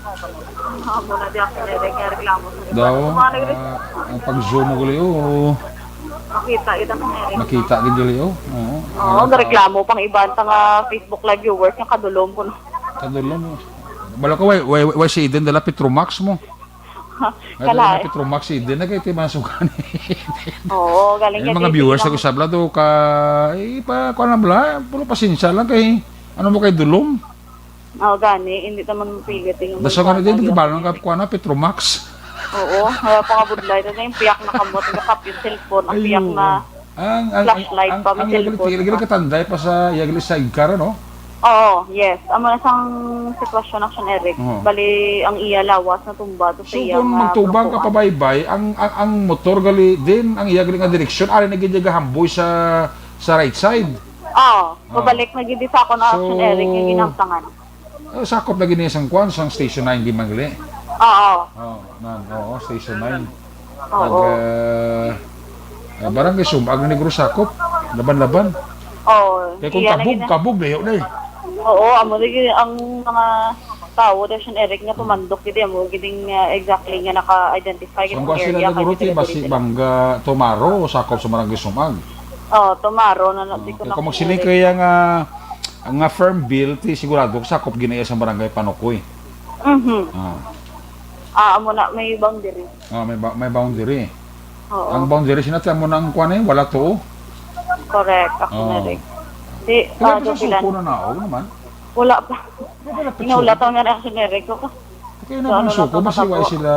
Amo na di ako nagreklamo sa Daw, mga nagre- ah, ang pag-zoom mo gali, oo. Makita, ito ang Eric. Makita gid gali, oh. Oo. Oo, Ah, gareklamo pang iban sa nga Facebook Live viewers nga kadulom ko, no? Kadulom, oh. Balo ka, way, way, way si Eden dala Petromax mo. Kala, Kala, eh. Petromax si Eden, na kay ti masukan. Oo, galing Yung kay mga Eden viewers lang. Sa usab la do ka, eh, pa, kuwan lang bala, puro pasensya lang kay, ano mo kay dulom? Oh, gani, hindi naman mapilit yung Basta mga gani din, tao, di ba, yung nang kap-, kuwan na, Petromax. Oo, wala pa nga budlay. Ito na yung piyak na kamot, nakap yung cellphone, ang Ayun. Piyak na Ang, ang, ang, flashlight ang, pa, may ang iya gali, cellphone iya gali pa. Katanday pa sa iya gali sidecar, ano? Oo, yes. Amo na sang sitwasyon, Action Eric. Oo. Bali, ang iya lawas natumba to sa So, iya kung nga magtubang ka grupo. Pabaybay, ang, ang, ang motor gali din, ang iya gali nga direksyon, ari na gid iya gahamboy sa, sa right side. Oo, Oo. Pabalik na gid sa ako na So, Action Eric nga ginhamtangan. Ah, sakop na gid niya sang kwan, sang Station nine, di man gali? Oo. Oo, nan, oo, Station nine. Oo. Nag, ah, ah, Barangay Sumag ni Negro sakop, Laban-Laban. Oo. Kay kung iya na Kabug, gid na. Kabug, layo na eh. Oo, amo lagi ang mga tao, Action Eric, nga tumandok gid, amo gid ang, ah, exactly nga naka-identify So, ang gid kuwan sila area, ni Guru, kay ti, sila basi diri. Bangga Tomaro, sakop sa Barangay Sumag. Oh, Tomaro na, na, Oh, di ko kay na kung magsiling kaya nga, nga firm bill, ti sigurado, sakop gid na iya sa Barangay Panukoy. Mhm. Ah. Ah, amo na, may boundary. Ah, may ba-, may boundary. Oo. Ang boundary sina ti amo na ang kuwan eh, wala to. Correct, Action Eric. Di, Wala ah, pa sa doon sila. Suko na naog naman. Wala pa. Wala pa Inaula siya. To nga na, Action Eric, ko. Kaya So, na ano pang na suko, to, basi wala masako? Sila,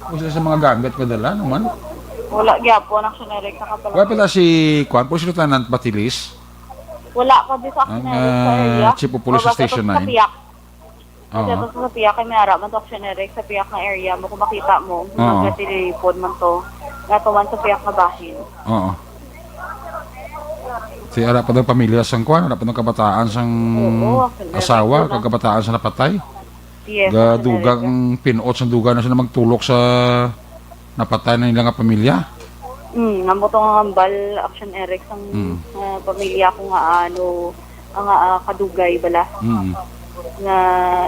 wala sila sa mga gamit nga dala naman. Wala gyapon, Action Eric, nakapalapit. Wala pala si, kuwan, Police Lieutenant Batilis? Wala pa di sa Action Eric sa area. Ang, ah, Chief of Police sa Station nine. O, basta to sa Piak. Oo. Kasi to sa Piak, kay may ara man to, Action Eric, sa Piak nga area mo, kung makita mo, Oo. Nagkatilipod man to. Nga to man sa Piak nga bahin. Oo. Si ara pa daw pamilya sang kwan, ara pa daw kabataan sang Oo, Action Eric, asawa, wala. Kag kabataan sa napatay. Yes, Ga-, Action Eric. Dugang pin-ot sang dugang na sila magtulok sa napatay na nila nga pamilya. Mm, amo to nga hambal, Action Eric, sang, Mm. ah, pamilya ko nga, ano, nga, ah, kadugay bala Mm. nga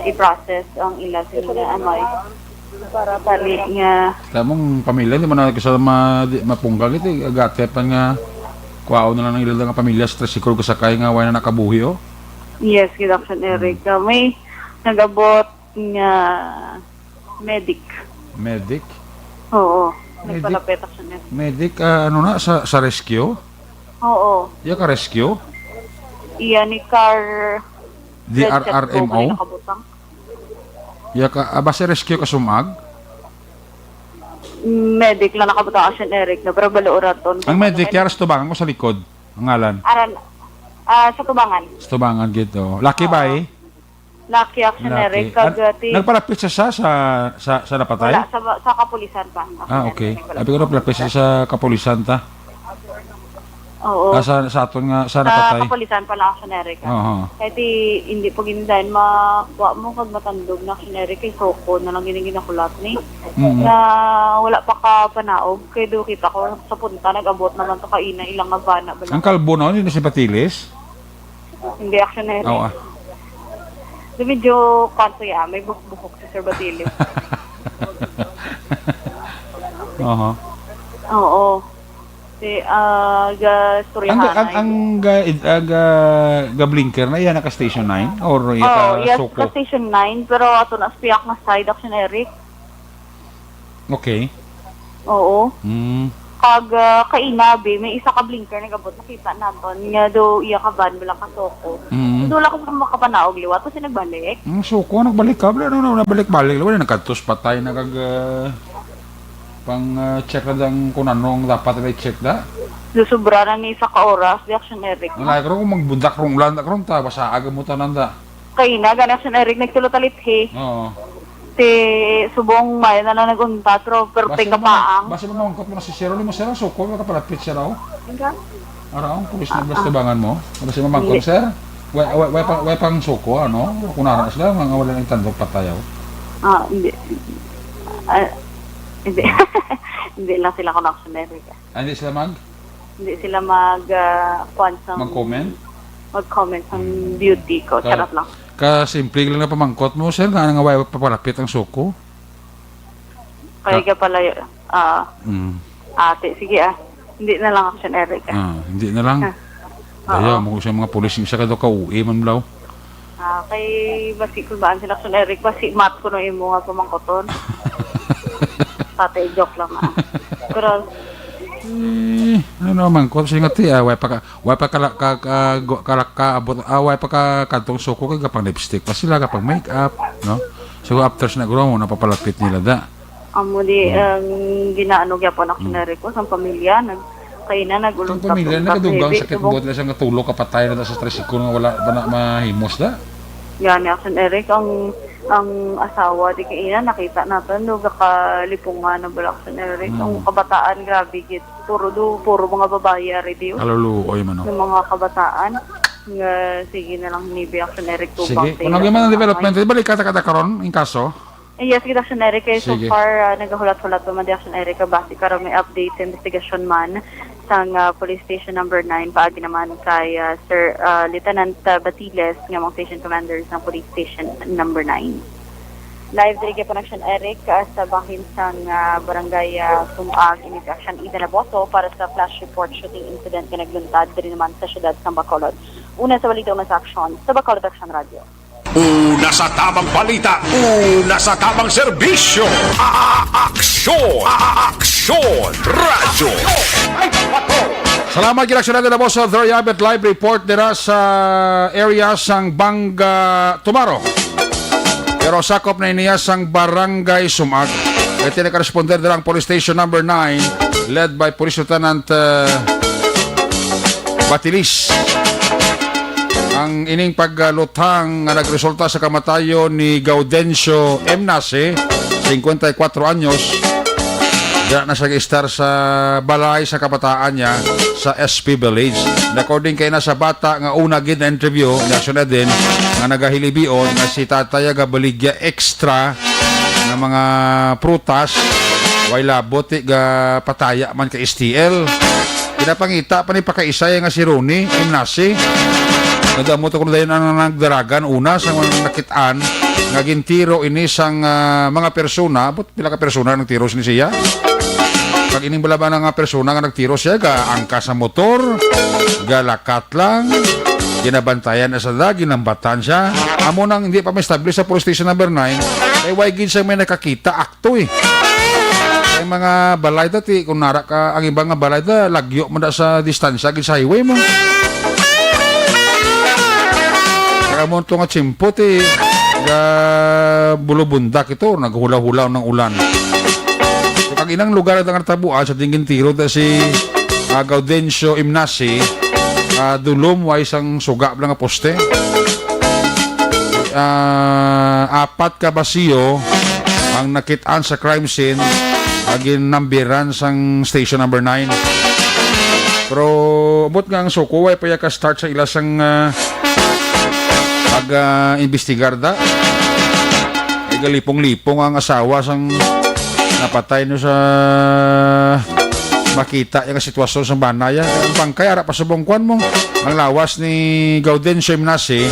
i-process ang ila sini nga amay. Para tali nga Kamong pamilya, di man na sa ma-, di, mapunggal ito, eh. Agate pa nga, kuwaon na lang ang ila nga pamilya sa tricycle kasakay nga wala na nakabuhi, oh. Yes, gid, Action Eric. Mm. Ah, may nagabot nga medic. Medic? Oo. Medic? Nagpalapit ako sa medic. Medic, ah, ano na, sa, sa rescue? Oo. Iya ka rescue? Iya ni Car D R R M O? Red Cat Go, nakabutang. Iya ka, ah, base rescue ka Sumag? Medic lang nakabutang, Action Eric, na, pero balo uraton. Ang medic, yara sa tubangan ko sa likod. Ang ngalan? Aran, ah, sa tubangan. Sa tubangan, gid, oh. Laki ba, Oo. Eh? Laki, Action Eric, kag, An-, ah, ti- nagpalapit siya sa, sa, sa, sa napatay? Wala, sa, sa kapulisan pa. Ah, okay. Sabi ko, nagpalapit siya sa kapulisan ta. Oo. Ah, sa, sa aton nga, sa napatay. Sa kapulisan pa lang, Action Eric, ah. Oo. Kay ti, hindi pa gid dayon makuha mo kag matandog na, Action Eric, kay suko na lang gid ang ginakulat ni. Mm. Nga wala pa ka panaog, kay do kita ko sa punta, nag-abot naman to kaina, ilang nga bana, bala. Ang kalbo na, hindi na si Batilis? Hindi, Action Eric. Oo, ah. Di medyo, kwan to ya, may buhok-buhok si Sir Batilis. Aha. Oo. Si, ah, ga-, Ang, ang, ang ga-, ah, ga-, ga-blinker na iya naka Station nine? Or iya Oh, ka yes, suko? Ka Station nine, pero ato na sa Piak nga side, Action Eric. Okay. Oo. Mm. Kag, ah, kaina, bi, may isa ka blinker nag-abot, nakita naton nga do iya ka van, wala ka suko. Mm. Dula ko sa makapanaog liwat, tapos nagbalik. Mm, suko, nagbalik ka, wala, ano, ano, nabalik-balik, wala, nagkadtos patay na kag, ah, pang, ah, check na dang kung anong dapat na i-check da. Susubra na ni isa ka oras, di, Action Eric. Wala, karon kung magbundak rong ulan, karon ta, basa aga mo tanan da. Kaina, gani, Action Eric, nagtulo talit, he. Oo. Si subong may na lang nag-untat, pero, pero Basta may mga, kapaang. Basta may mangkot mo na si Sir, mo, Sir, ang suko, makapalapit siya raw. Hanggang? Ara, ang pulis na Ah, ah. Basta bangan mo. Basta may mangkot, Hindi. Sir. Way, way, way, pa, way pang suko, ano? Kung nara sila, mga wala nang tandog patay, oh. Ah, hindi. Ah, hindi. Hindi lang sila kung actionary ka. Ah, hindi sila mag? Hindi sila mag, ah, kuwan sa Mag-comment? Mag-comment sa Hmm. Beauty ko. Ka-, Charot lang. Ka simple lang na pamangkot mo, sir, nga nga way papalapit ang suko? Kaya Ka- ka pala yun. Ah, Mm. Ate, sige ah. Hindi na lang actionary ka. Ah, hindi na lang. Ah. Ayaw, Oo. Mo sa mga pulis, isa ka daw ka U A man daw. Ah, kay basi kung baan sila actionary, basi mat ko no imo nga pamangkoton. Patay, joke lang na. Pero Eh, ano naman, kung sige nga ti, ah, way pa ka, way pa ka, ka, ka, go-, ka, ka, abot, ah, way pa ka kadtong suko kay gapang lipstick pa sila, gapang makeup, no? So, after sa nagro, mo napapalapit nila da. Amo di, Hmm. ang ginaano gyapon ako Hmm. na request, ang pamilya, nag-, kaina, nag-ulong Ang pamilya, tapos nagadugang kape, sakit subong buot na siya nga tulo ka patay na sa tricycle nga wala pa na mahimos da. Gani, Action Eric, ang, ang asawa, di kaina, nakita natin, no, gakalipungan na bala, Action Eric. Hmm. Ang kabataan, grabe, gid. Puro do, puro mga babayi, ari, di, oh. Kaluluoy man, oh. Yung mga kabataan, nga, sige na lang, maybe, Action Eric, tubang Sige, sa kung ila. Ano man ang development, Ay. Balik ka, ta-, ka, ta-, karon, yung kaso? Yes, good afternoon, Eric. Kay so Sige. far, ah, nagahulat-hulat pa man di Action Eric, base karon may update sa investigasyon man sang, ah, Police Station Number Nine, paagi naman kay, ah, Sir, ah, Lieutenant, ah, Batiles, nga mga station commander sang Police Station Number Nine. Live diri gyapon Action Eric, ah, sa bahin sang, ah, Barangay, ah, Sumag, ini si Action Ida Naboto para sa flash report shooting incident nga nagluntad diri naman sa siyudad sang Bacolod. Una sa balita, una sa aksyon, sa Bacolod Action Radio. Una sa tamang balita, una sa tamang serbisyo. A-, a-, aksyon, a-, a-, aksyon, radyo. Salamat, Ginaksyon natin na po sa Throyabit Live Report nila sa area sang Banga, Tumaro. Pero sakop na iniya sang Barangay Sumag. Ito na ka-responder nila ang Police Station Number Nine, led by Police Lieutenant, uh, Batilis. Ang ining pagluthang nga nagresulta sa kamatayon ni Gaudencio Emnace, singkwenta y kuwatro anyos, dira na siya istar sa balay sa kabataan niya sa S P Village. According kay na sa bata nga una gid na interview ni Action Eden nga nagahilibion nga si tatay gabaligya extra nga mga prutas, way labot, ti, ga pataya man ka S T L. Ginapangita pa ni pakaisay nga si Ronnie Imnasi. Nadamo to kuno dayon ang nagdaragan una sa mga nakit-an nga gintiro ini sang, ah, mga persona. But pila ka persona nagtiro sini siya? Pag ining balaban nga persona nga nagtiro siya, ga angkas sa motor, ga lakat lang, ginabantayan na sa da, ginambatan siya. Amo nang hindi pa ma-establish sa police station number nine, kay way gid siya may nakakita, akto eh. Ang mga balay dati, kung nara ka, ang iba nga balay da, lagyo man da sa distansya, gid sa highway mo. Kaya mo to nga tsimpo, ti, ga bulubundak ito, naghula-hula ng ulan. So, kag inang lugar ang tabuan sa Dinggintiro, da si, ah, Gaudencio Imnasi, ah, dulom, way sang suga lang nga poste. Ah, apat ka basiyo ang nakit-an sa crime scene, ah, ginambiran sang station number nine. Pero, abot nga ang suko, way pa ya ka-start sa ila sang, ah, pag, ah, imbestigar da. Ay, galipong-lipong ang asawa sang napatay no sa makita yung sitwasyon sa banay, ah. Ang bangkay, ara pa subong kwan mo. Ang lawas ni Gaudencio Imnasi,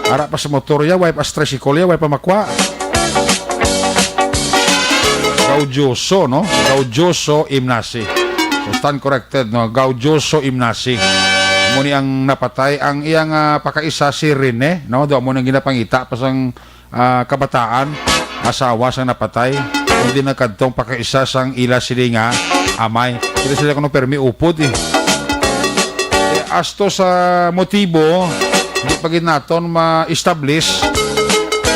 ara pa sa motor ya, way pa sa tricycle ya, way pa makwa. Gaudioso, no? Gaudioso Imnasi. So, stand corrected, no? Gaudioso Imnasi. Amo ni ang napatay. Ang iyang, ah, pakaisa si Rene, no? Do mo nang ginapangita pa sang, ah, kabataan, asawa sang napatay, kundi nagkadtong pakaisa sang ila sini nga amay. Kita sila kuno permi upod, eh. Eh, asto sa motibo, di pa gid naton ma-establish.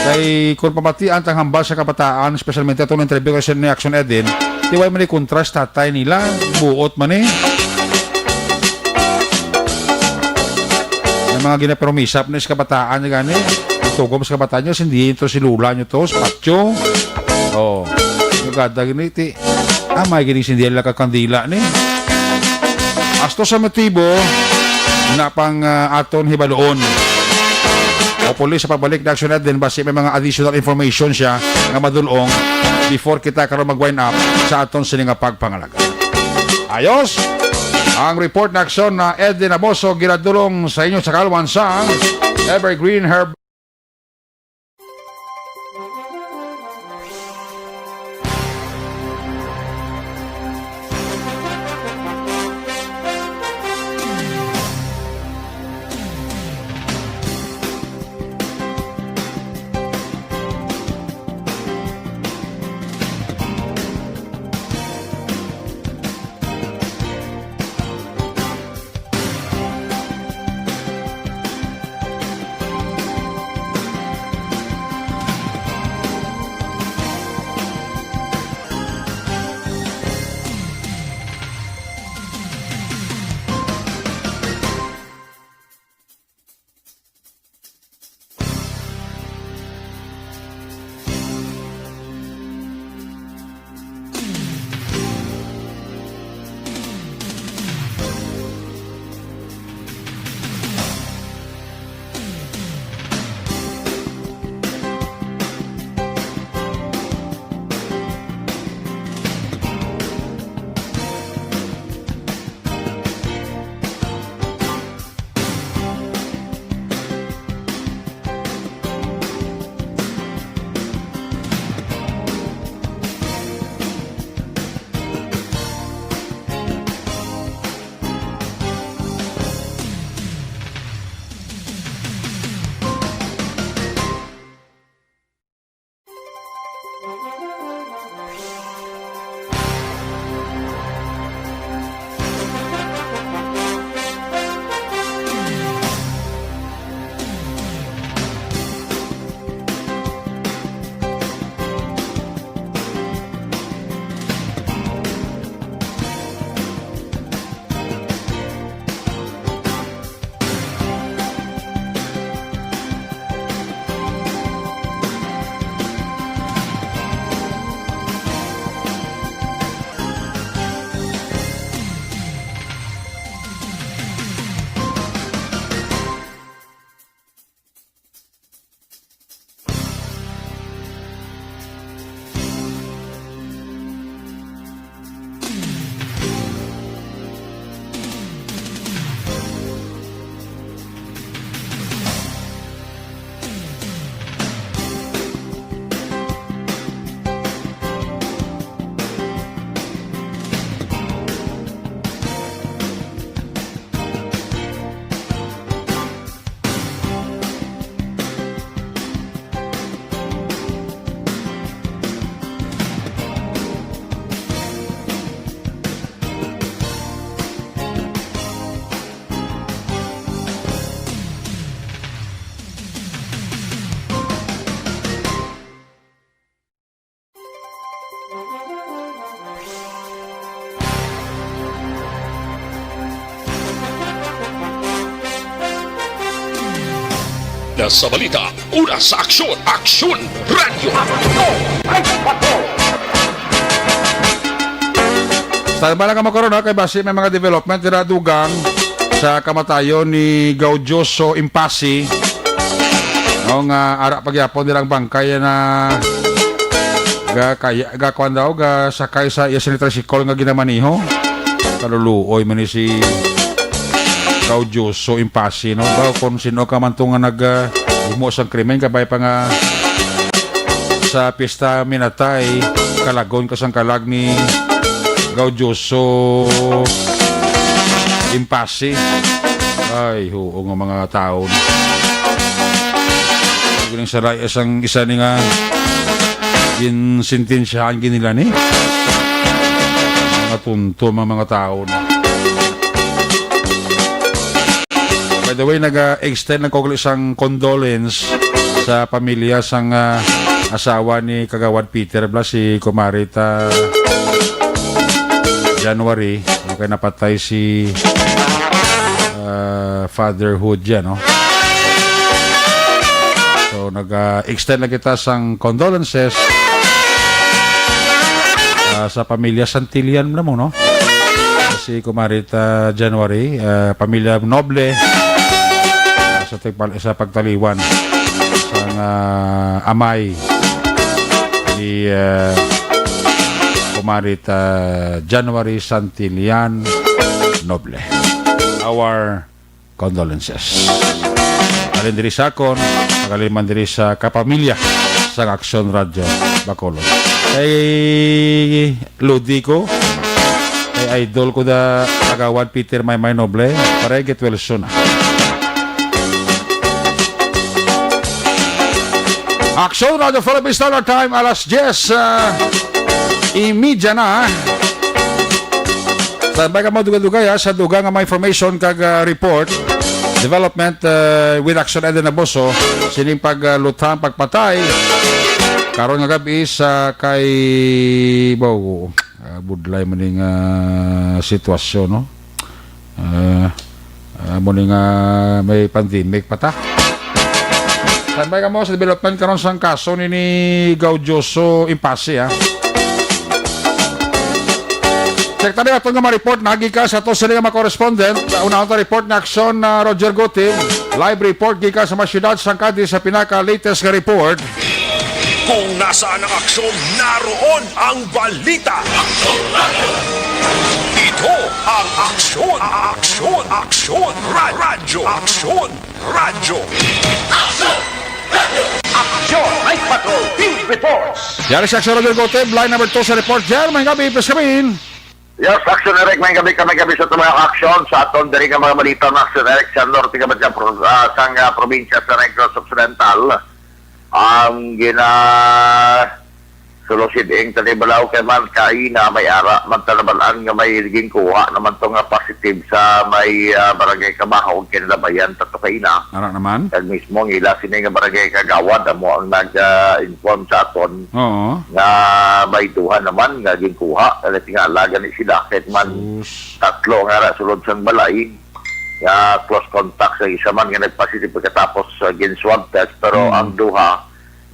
Kay kung pamatian tang hambal sa kabataan, especialmente atong interview kasi ni Action Eden, di way man ni kontra sa tatay nila, buot man eh. Ang mga ginapromisap ni sa kabataan niya gani, itugom sa kabataan niya, hindi ito si Lula niyo to, sa patyo. Oh, lugada gini ti. Amay gini sindila ka kandila ni. Asto sa motibo na pang, ah, aton hibaluon. Hopefully sa pagbalik na aksyon natin, basi may mga additional information siya nga madulong before kita karon mag-wind up sa aton sini nga pagpangalagad. Ayos! Ang report na aksyon na Edwin Aboso ginadulong sa inyo sa kalwan sa Evergreen Herb. Na sa balita, una sa aksyon, Aksyon Radio. Standby lang kamo karon, ha, kay basi may mga development dira dugang sa kamatayon ni Gaudioso Impasi. No, nga ara pa gyapon dira ang bangkay na ga, kaya, ga, kuwan daw, ga sakay sa iya sini tricycle nga ginamaniho. Kaluluoy man ni si Gaudioso Impasi, no? Daw kung sino ka man to nga nag, ah, himo sang krimen, kabay pa nga sa pista minatay, kalagon ka sang kalag ni Gaudioso Impasi. Ay, huo nga mga tawo. Guling sa rayas ang isa ni nga ginsintensyahan gid nila ni. Mga tunto, mga, mga tawo na. By the way, nag-extend lang ko isang condolence sa pamilya sang, ah, asawa ni Kagawad Peter Blas, si Kumari ta January, kay napatay si, ah, Father Hood dyan, no? So, nag, ah, extend na kita sang condolences sa pamilya Santillan na mo, no? Si Kumarit, ah, January, ah, pamilya Noble, ah, sa, tigpal- sa pagtaliwan sang amay ni, ah, Kumarit, ah, January Santillan Noble. Our condolences. Halin diri sa akon, halin man diri sa kapamilya sang Aksyon Radyo Bacolod. Kay lodi ko, kay idol ko da Kagawad Peter Maymay Noble, pare, get well soon, ah. Aksyon Radyo Philippine Standard Time, alas diyes, ah, imidya na. Standby kamo, dugay-dugay, ha, sa dugang nga mga information kag, ah, report, development, ah, with Action Eden Abuso, sining pag, ah, lutang, pagpatay karon nga gabi sa kay, baw, ah, budlay man ning, ah, sitwasyon, no? Ah, ah, mo ni nga may pandemic pa ta. Standby kamo sa development karon sang kaso ni, ni Gaudioso Impasi, ha. Check tayo ato nga ma-report na gikan sa ato sila nga mga correspondent. Una ta report nga aksyon na Roger Gutim. Live report gikan sa mga syudad sang Cadiz sa pinaka-latest nga report. Kung nasaan ang aksyon, naroon ang balita. Ito ang Aksyon, Aksyon, Aksyon, Ra- Radyo, Aksyon, Radyo. Aksyon Night Patrol Field Reports. Yari sa Aksyon Roger Goteb, line number two sa report. Jer, may gabi, please come in. Yes, Aksyon Eric, may gabi kami gabi sa tumaya aksyon sa aton diri nga mga balita na Aksyon Eric sa norte nga sa pro- ah, sang ah, probinsya sa Negros Occidental. Ang gina Sulusid ing Tanibalaw kay man kaina may ara man tanabalan nga may ginkuha naman to nga positive sa may ah, barangay Kabahaw ug Kinalabayan tato kaina. Ara naman? Kag mismo ang ila sini nga barangay kagawad amo ang nag-inform sa aton Oo. nga may duha naman nga ginkuha. Kaya tingala gani sila kahit man Sus. tatlo nga ara sulod sang balay nga close contact sa isa man nga nagpositive pagkatapos sa gin-swab test, pero Hmm. ang duha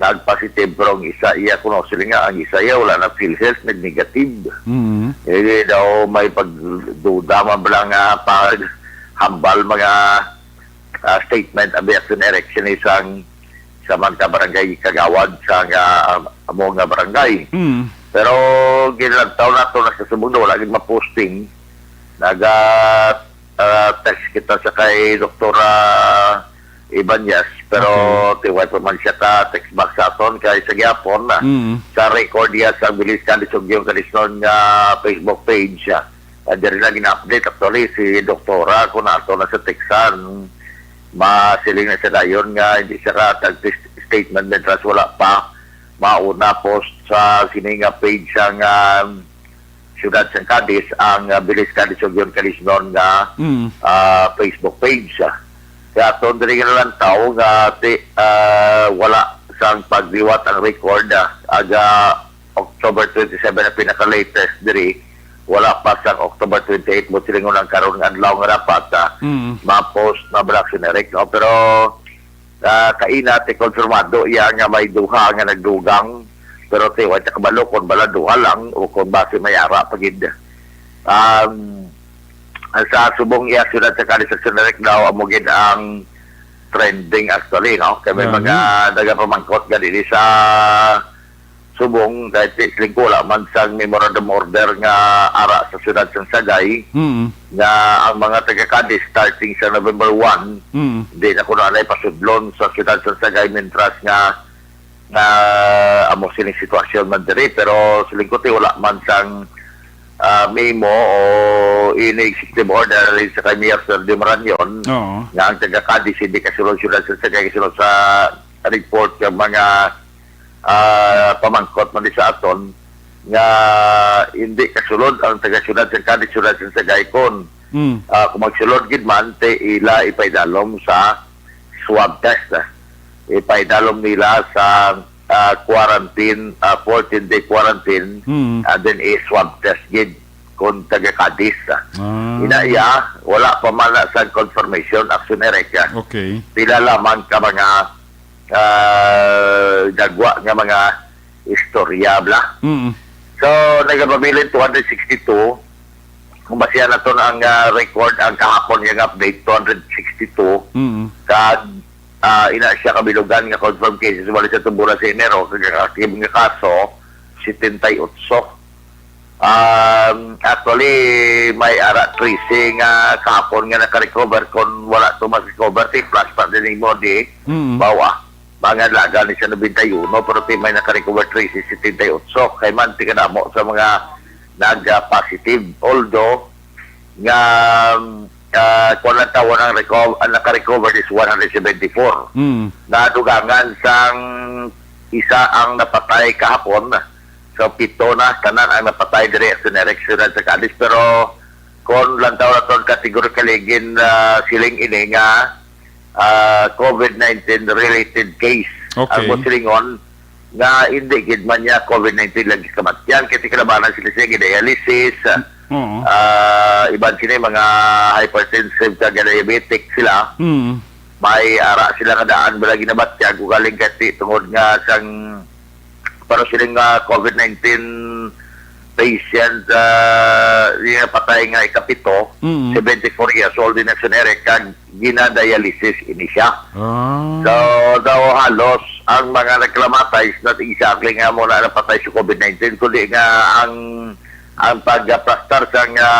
nagpositive, pero ang isa iya kuno sila nga ang isa iya wala na PhilHealth, nag-negative. Mm. Eh, daw may pagduda man bala nga pag hambal mga ah, statement ang Action Eric sini sang sa man ka barangay kagawad sa nga amo nga barangay. Mm. Pero ginlantaw nato na sa subong na wala gid maposting. Naga ah, text kita sa kay Doktora Ibanez, pero Okay. tiway pa man siya ka text back sa aton kay sa gihapon na Mm. sa record niya sa Bilis Cadiz Ugyon Cadiz nga Facebook page. Ah, diri na gina-update actually si Doktora kung ato na sa Texan. Masiling na siya dayon nga hindi siya ka tag statement mientras wala pa mauna post sa sini nga page sang ah, siyudad sang Cadiz ang ah, Bilis Cadiz Ugyon Cadiz noon nga Mm. ah, Facebook page. Kaya aton diri nga nalantaw nga ti, ah, wala sang pagliwat ang record ah, aga October twenty-seven ang pinaka-latest diri. Wala pa sa October twenty-eight mo silingon ang karon nga adlaw nga dapat ah, Mm. ma-post na bala si Eric, no? Pero ah, kaina ti konfirmado iya nga may duha nga nagdugang, pero ti wa ta kabalo kon bala duha lang o kon basi may ara pa gid. Um, sa subong iya siyudad sa Cadiz Action Direct daw amo gid ang trending actually, no? Kay may Gani. mga nagapamangkot gani di sa subong kay ti- lingkula man sang memorandum order nga ara sa siyudad sang Sagay Mm. nga ang mga taga Cadiz starting sa November one, Mm. di na kuno anay pasudlon sa siyudad sang Sagay mientras nga nga amo sining sitwasyon man diri, pero siling ko ti wala man sang ah, memo o ini executive order sa kay Mayor Ferdie Marañon Oo. nga ang taga Cadiz hindi kasulod siyudad sang Sagay, kasulod sa report nga mga ah, pamangkot man di sa aton nga hindi kasulod ang taga-siyudad sa Cadiz, siyudad sa Sagay kon Mm. ah, kung magsulod gid man, te ila ipaidalom sa swab test. Ipaidalom nila sa ah, quarantine, ah, fourteen-day quarantine, Mm. and then i-swab test gid kung taga Cadiz. Ah. Ah. Ina iya, wala pa man na sa confirmation, Action Eric. Ah. Okay. Pila lamang ka mga ah, dagwa nga mga istorya bla. Mm. So, nagapabilin two hundred sixty-two. Kung basihan naton ang, ah, record, ang kahapon nga update, two hundred sixty-two. Mm. Kag, ah, ina siya kabilugan nga confirmed cases, wala siya tumburan sa Enero, kag ang active nga kaso, setenta y ocho. Um, actually, may ara trese nga kahapon nga naka-recover. Kung wala to mas recover, ti plus pa din mo di. Mm. Bawa, mga laga ni siya nobenta y uno, pero ti may naka-recover trese, setenta y ocho. Kay man, ti kadamo sa mga nag-positive. Although, nga, um, ah, kung ang tawon ang reco-, ang naka-recover is one hundred seventy-four. Mm. Nadugangan sang isa ang napatay kahapon. So, pito na tanan ang napatay diri sa General Region sa Cadiz. Pero kung lantaw naton categorically, gin, ah, siling ini nga, ah, COVID nineteen related case. Okay. Ang mo silingon nga hindi gid man niya COVID nineteen lagi kamatyan, kay ti kalabanan sila siya dialysis, Oo. ah, iban sini mga hypertensive kag diabetic sila. Mm. May ara sila nga daan bala ginabatyag o galing kati tungod nga sang, pero siling nga COVID nineteen patient, ah, yung patay nga ikapito, Mm. seventy-four years old din na si Eric, kag ginadialysis ini siya. Ah. So, daw halos ang mga nagkalamatay is not exactly nga mo na napatay sa COVID nineteen, kundi nga ang, ang pagplastar sa nga,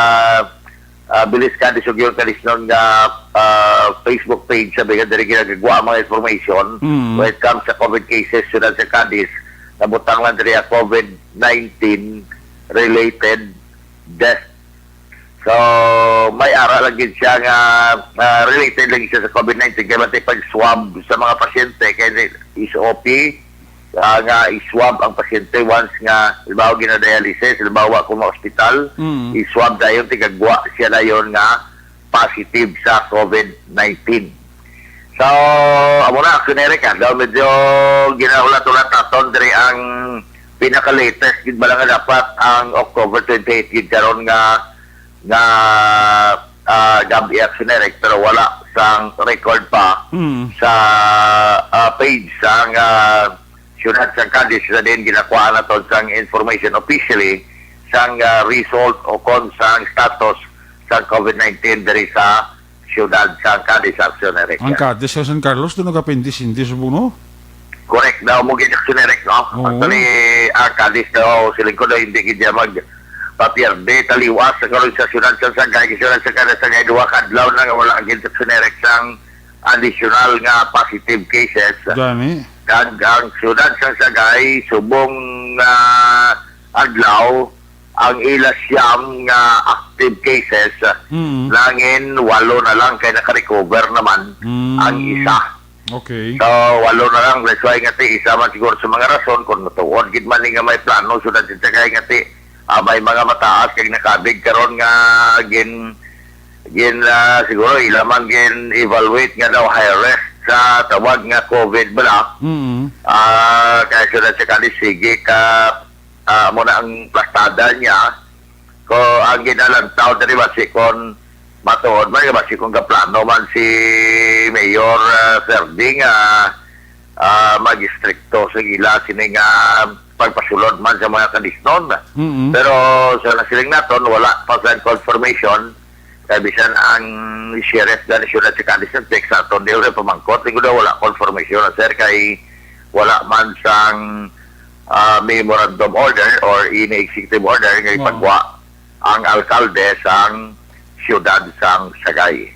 ah, Bilis Cadiz ug yung Cadiz noon nga, ah, Facebook page, sabi nga, diri ginagagwa ang mga information Mm. when it comes sa COVID cases, sila sa Cadiz, nabutang lang diri ang COVID nineteen related death. So, may ara lang gid siya nga, ah, related lang siya sa COVID nineteen. Kaya matay pag-swab sa mga pasyente, kaya ni-, S O P, ah, nga i-swab ang pasyente once nga, halimbawa, ginadialysis, halimbawa, kung ma-hospital, Mm. i-swab dayon, tigagwa siya dayon nga positive sa COVID nineteen. So, amo na, Action Eric, ah, daw medyo ginahulat-hulat naton diri ang pinaka-latest gid bala nga dapat ang October twenty-eight gid karon nga, nga, ah, gabi, Action Eric, pero wala sang record pa Mm. sa, ah, page sang, ah, siyudad sang Cadiz, sa din ginakuha naton sang information officially sang, ah, result o kon sang status sang COVID nineteen diri sa siyudad sang Cadiz, Action Eric. Ang Cadiz sa San Carlos, doon nagapindi-sindi sa buno? Correct daw mo gid, Action Eric, no? Oo. Actually, ang Cadiz daw, siling ko daw, hindi gid niya mag papierde, taliwas sa karon sa siyudad sa Sagay, siyudad sa Cadiz, Sagay, duha ka adlaw na nga wala gid, Action Eric, sang additional nga positive cases. Gani. Kag ang siyudad sa Sagay, subong nga adlaw, ang ila siyam nga active cases, Mm. langin walo na lang kay naka-recover naman Mm. ang isa. Okay. So, walo na lang. That's why nga ti, isa man siguro sa mga rason kung matuod gid man ni nga may plano, siyudad sa Sagay nga ti, ah, may mga mataas kag nakabig karon nga gin, gin, ah, siguro ila man gin-evaluate nga daw high risk sa tawag nga COVID bala. Mm. Ah, kaya siyudad sa Cadiz, sige ka, ah, mo na ang plastada niya. Ko ang ginalantaw diri, basi kon matuod man, basi kon kaplano man si Mayor, ah, Ferding, ah, ah, mag-istrikto sa ila sini nga pagpasulod man sa mga Cadiznon. Mm-mm. Pero sa nasiling naton, wala pa sa confirmation. Kay bisan ang sheriff na siyudad sa Cadiz nag-text sa aton, di wala pamangkot, di ko daw wala confirmation na, sir, kay wala man sang, ah, memorandum order or any executive order nga Oo. ipagwa ang alkalde sang siyudad sang Sagay.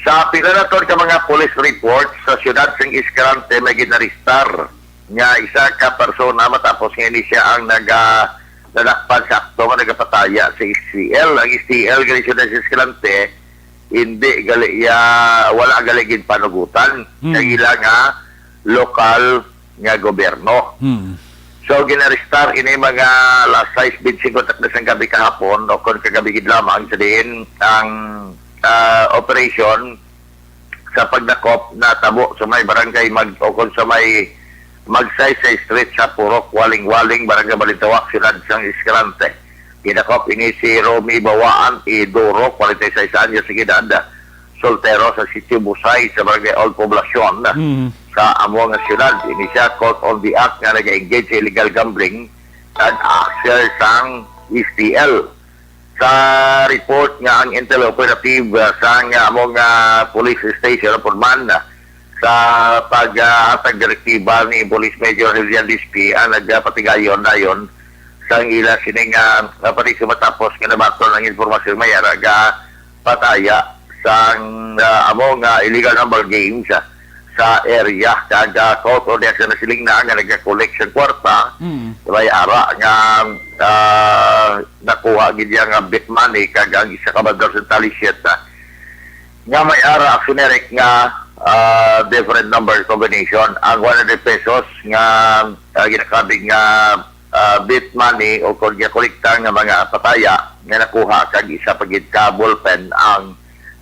Sa pila na ton ka mga police reports sa siyudad sang Escalante may ginaristar nga isa ka persona matapos nga ini siya ang naga-, nadakpan sa akto nga nagapataya sa S T L. Ang S T L gali siyudad sa Escalante, hindi gali iya, wala gali ginpanugutan Hmm. sa ila nga lokal nga gobyerno. Hmm. So, ginaristar ini mga alas sais bente singko takna sang gabi kahapon, o kon kagabi gid lamang, sa diin ang, ah, operation sa pagdakop natabo sa may barangay Mag-, o kon sa may Magsaysay Street sa Purok Waling-Waling, Barangay Balintawak, Siyudad sang Escalante. Gidakop ini si Romy Bawaan Idoro, forty-six anyos ang edad, soltero sa Sitio Busay sa Barangay Old Poblacion, Mm. sa amo nga siyudad. Ini siya caught on the act nga nag-engage sa illegal gambling kag aksyon sang S T L. Sa report nga ang Intel Operative, ah, sang, ah, among, ah, police station, Purman, ah, sa paghatag direktiba ni Police Major Julian Dispi, ang nagapatigayon dayon sang ila sining, ah, nga pati sa matapos nga nabaton ang impormasyon, may ara ga pataya sang, ah, amo nga illegal number games, ah, sa area, kag, ah, caught on the action na siling na nga nagakolek sang kwarta. Mm. May ara nga, ah, nakuha gid niya nga bit money kag ang isa ka bundle sa tali sheet, ah, nga may ara aksyon, Eric, nga, ah, different number combination. Ang one hundred pesos nga, ah, ginakabig nga, ah, bit money o kon ginakolekta nga mga pataya nga nakuha kag isa pa gid ka ballpen ang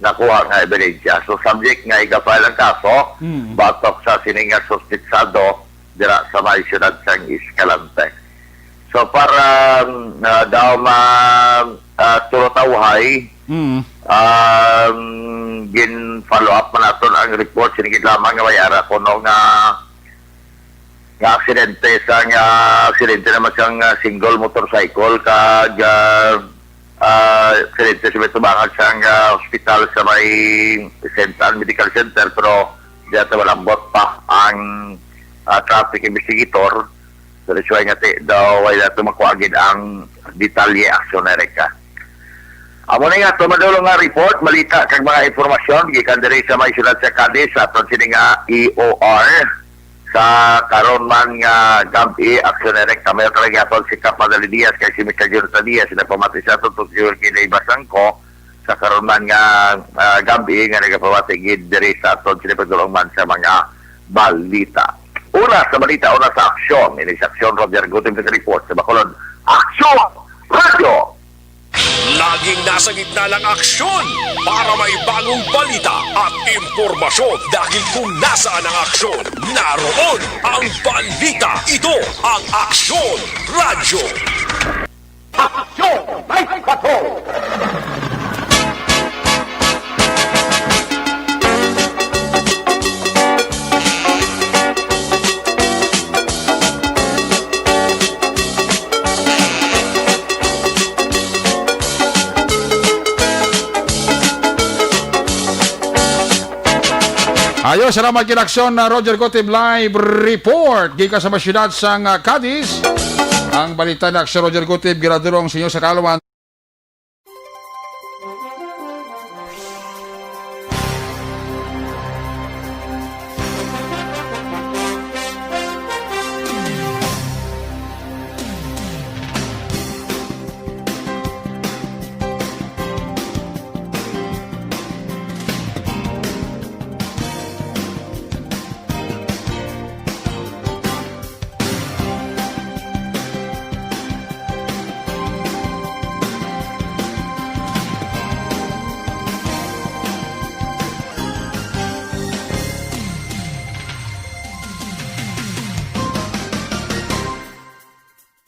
nakuha nga ebidensya. So, subject nga iga-file ang kaso, Mm. batok sa sini nga suspetsado dira sa may siyudad sang Escalante. So, para, ah, daw ma-, ah, turutawhay, Mm. um, gin-follow up man naton ang report, sinigit lamang nga may ara kuno nga, nga aksidente sa, nga aksidente naman sang, ah, single motorcycle kag, ah, ah, aksidente sa may tubangan sang, ah, hospital sa may Saint Ann Medical Center, pero di ata malambot pa ang, ah, traffic investigator. Pero siya nga ti-, daw wala ito makuha gid ang detalye, aksyon, Erica. Amo na nga, ito madulong nga report, balita, kag mga impormasyon gikan diri sa may siyudad sa Cadiz, sa aton sini nga E O R. Sa karon man nga gab-i, aksyon, Erica, may talaga aton si Kap Madali Diaz, kay si Mister Jonathan Diaz, sila pamati sa aton, si Wilkie Basangko, sa karon man nga, ah, gab-i nga nagapamati gid diri sa aton, sila pagdulong man sa mga balita. Una sa balita, una sa aksyon. Ini sa aksyon, Roger Gutim, nag-report sa Bacolod. Aksyon! Radyo! Laging nasa gitna ng aksyon para may bagong balita at impormasyon, dahil kung nasaan ang aksyon, naroon ang balita. Ito ang Aksyon Radyo. Aksyon! May Patrol! Ayo, salamat gid, aksyon, na Roger Gutib live report gikan sa mga siyudad sang, ah, Cadiz. Ang balita ni aksyon Roger Gutib ginadulong sa inyo sa kaalaman.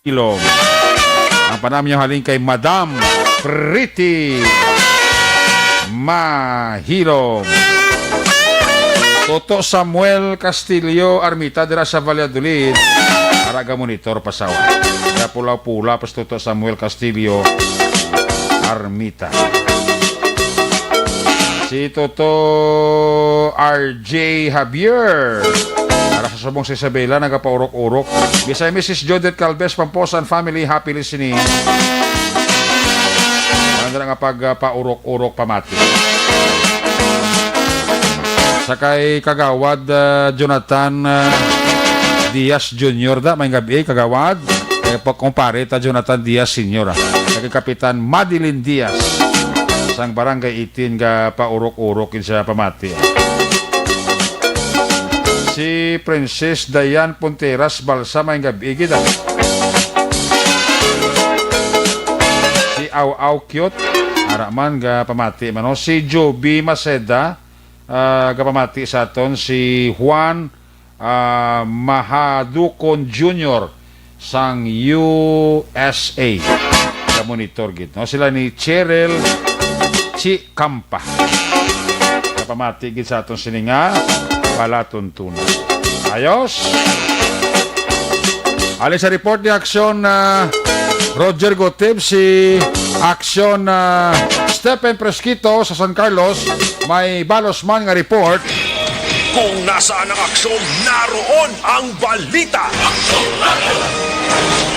Ilong. Ang panamyo halin kay Madam Pretty Mahilom. Toto Samuel Castillo Armita dira sa Valladolid. Para ga monitor pasawa. Kaya pula-pula pas Toto Samuel Castillo Armita. Si Toto R J Javier. Para sa subong sa Isabela, nagapaurok-urok. Bisay Missus Judith Calves, Pamposan family, happy listening. Ano nga pag, ah, paurok-urok pamati. Sa kay Kagawad, ah, Jonathan, ah, Diaz Junior da, may gabi, Kagawad. Kay pa kumpare ta Jonathan Diaz Senior, ah. Sa kay Kapitan Madeline Diaz, sang Barangay eighteen, ga paurok-urok yun sa pamati, ah. Si Princess Diane Ponteras Balsa, may gabi, gid, ah. Si Aw Aw Cute, ara man, ga pamati man, no? Si Joby Maceda, ah, ga pamati sa aton. Si Juan, ah, Mahadukon Junior sang U S A. Ga monitor gid, no? Sila ni Cheryl Chi Campa. Ga pamati gid sa aton sini nga palatuntunan. Ayos? Alin sa report ni Aksyon, ah, Roger Gutib, si Aksyon, ah, Stephen Fresquito sa San Carlos, may balos man nga report. Kung nasaan ang aksyon, naroon ang balita.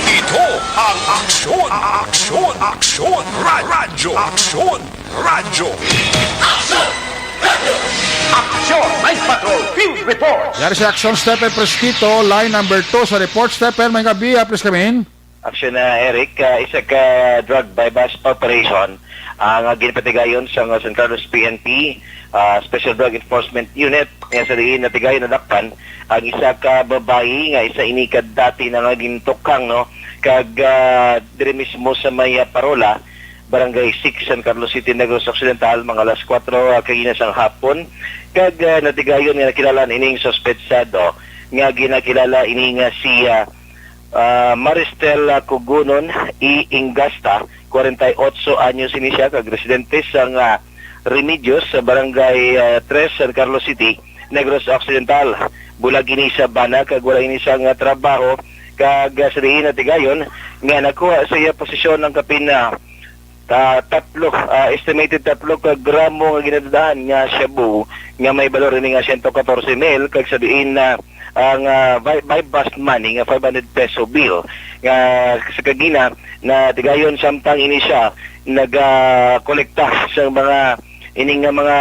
Ito ang Aksyon, Aksyon, Aksyon, Ra-, Radyo, Aksyon, Radyo. Action! Night Patrol Field Reports! Yari si Aksyon Stephen Fresquito, line number two sa report. Stephen, may gabi, ah, please come in. Action na, Eric. Ah, isa ka drug buy-bust operation ang, ah, ginpatigayon sa San Carlos P N P, ah, Special Drug Enforcement Unit, nga sa diin natigayon nadakpan ang isa ka babayi nga isa ini ka dati na nga gintukang, no, kag, ah, diri mismo sa may, ah, Parola, Barangay six, San Carlos City, Negros Occidental, mga alas kuwatro, ah, kagina sang hapon, kag, ah, natigayon nga nakilala ining suspetsado nga ginakilala ini nga si, ah, ah, Maristel, ah, Kugunon I. Ingasta, kwarenta y otso anyos ini siya, kag residente sang, ah, Remedios sa Barangay, ah, tres, San Carlos City, Negros Occidental. Bulag ini sa bana kag wala ini sang, ah, trabaho, kag, ah, sa diin natigayon nga nakuha sa iya posisyon ang kapin, ah, ta-, tatlo, ah, estimated tatlo ka gramo nga ginadudahan nga shabu nga may balor ini nga siyento katorse mil, kag sa diin na ang, ah, buy, buy-bust money nga five hundred peso bill nga sa kagina natigayon samtang ini siya nagakolekta sa mga ini nga mga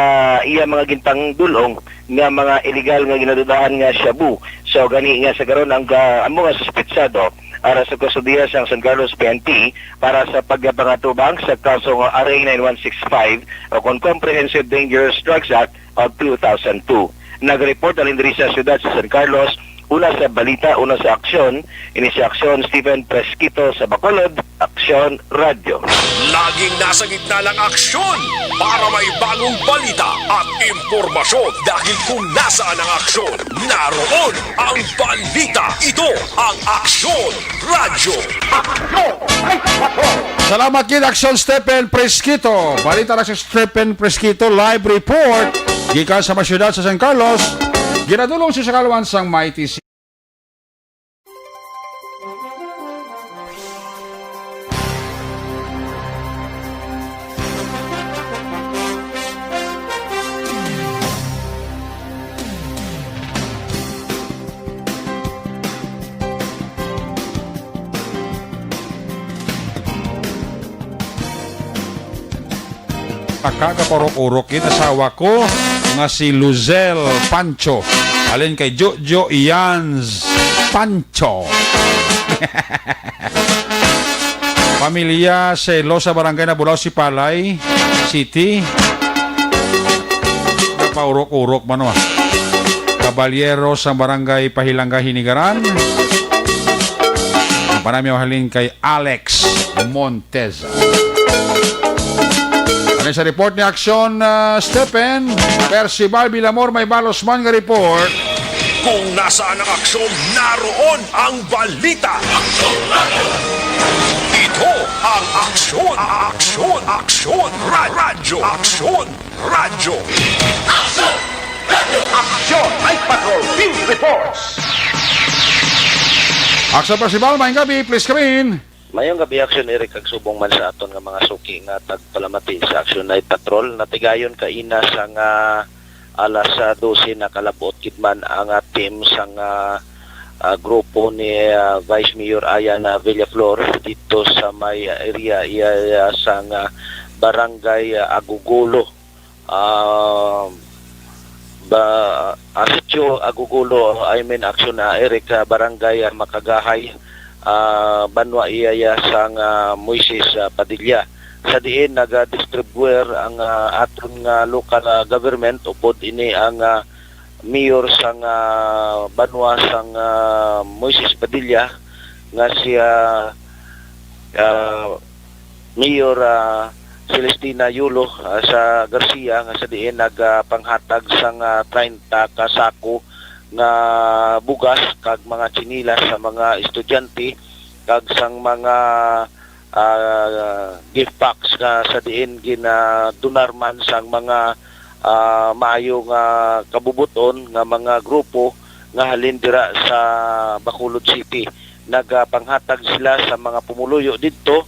iya mga gintangdulong nga mga illegal nga ginadudahan nga shabu. So gani nga sa karon ang, ah, amo nga suspetsado ara sa kustodiya sang San Carlos P N P para sa pagpangatubang sa kaso nga R A nine one six five o kon Comprehensive Dangerous Drugs Act of two thousand two. Nag-report halin diri sa siyudad sa San Carlos, una sa balita, una sa aksyon, ini si Aksyon Stephen Fresquito sa Bacolod, Aksyon Radyo. Laging nasa gitna ng aksyon para may bagong balita at impormasyon, dahil kung nasaan ang aksyon, naroon ang balita. Ito ang Aksyon Radyo. Salamat gid, Aksyon Stephen Fresquito. Balita na si Stephen Fresquito, live report gikan sa mga siyudad sa San Carlos. Ginadulong si Sakaluan sang Mighty C. Pagkagapaurok-urok gid asawa ko nga si Luzel Pancho. Halin kay Jojo Ians Pancho. Pamilya Selo sa Barangay Nabulaw, Sipalay City. Paurok-urok man, wa. Kabalyero sa Barangay Pahilanga, Hinigaran. Ang panami halin kay Alex Monteza. Ano sa report ni Aksyon, ah, Stephen? Percival Villamor, may balos man nga report. Kung nasaan ang aksyon, naroon ang balita. Ito ang Aksyon, Aksyon, Aksyon, Ra-, Radyo, Aksyon, Radyo. Aksyon, Night Patrol Field Reports. Aksyon Percival, maayong gabi, please come in. Mayong gabi, Aksyon Eric, kag subong man sa aton nga mga suki nga tagpalamati sa Aksyon Night Patrol. Natigayon kaina sa nga alas, ah, dose na kalabot gid man ang, ah, team sang, ah, ah, grupo ni, ah, Vice Mayor Ayan, ah, Villaflor dito sa may, ah, area, iya, iya sang, ah, barangay, ah, Agugulo. Ah, ba, ah, Sitio Agugulo, I mean, Aksyon, ah, Eric, ah, Barangay, ah, Makagahay, ah, banwa iya, iya sang, ah, Moises, ah, Padilla. Sa diin naga-distribuer ang, ah, aton nga local, ah, government upod ini ang, ah, mayor sang, ah, banwa sang, ah, Moises Padilla nga si, ah, ah, Mayor, ah, Celestina Yulo, ah, sa Garcia nga sa diin nagapanghatag sang, ah, treinta ka sako nga bugas kag mga tsinelas sa mga estudyante kag sang mga, ah, gift packs nga sa diin ginadonar man sang mga, ah, maayo nga kabubuton nga mga grupo nga halin dira sa Bacolod City. nagapanghatag sila sa mga pumuluyo didto.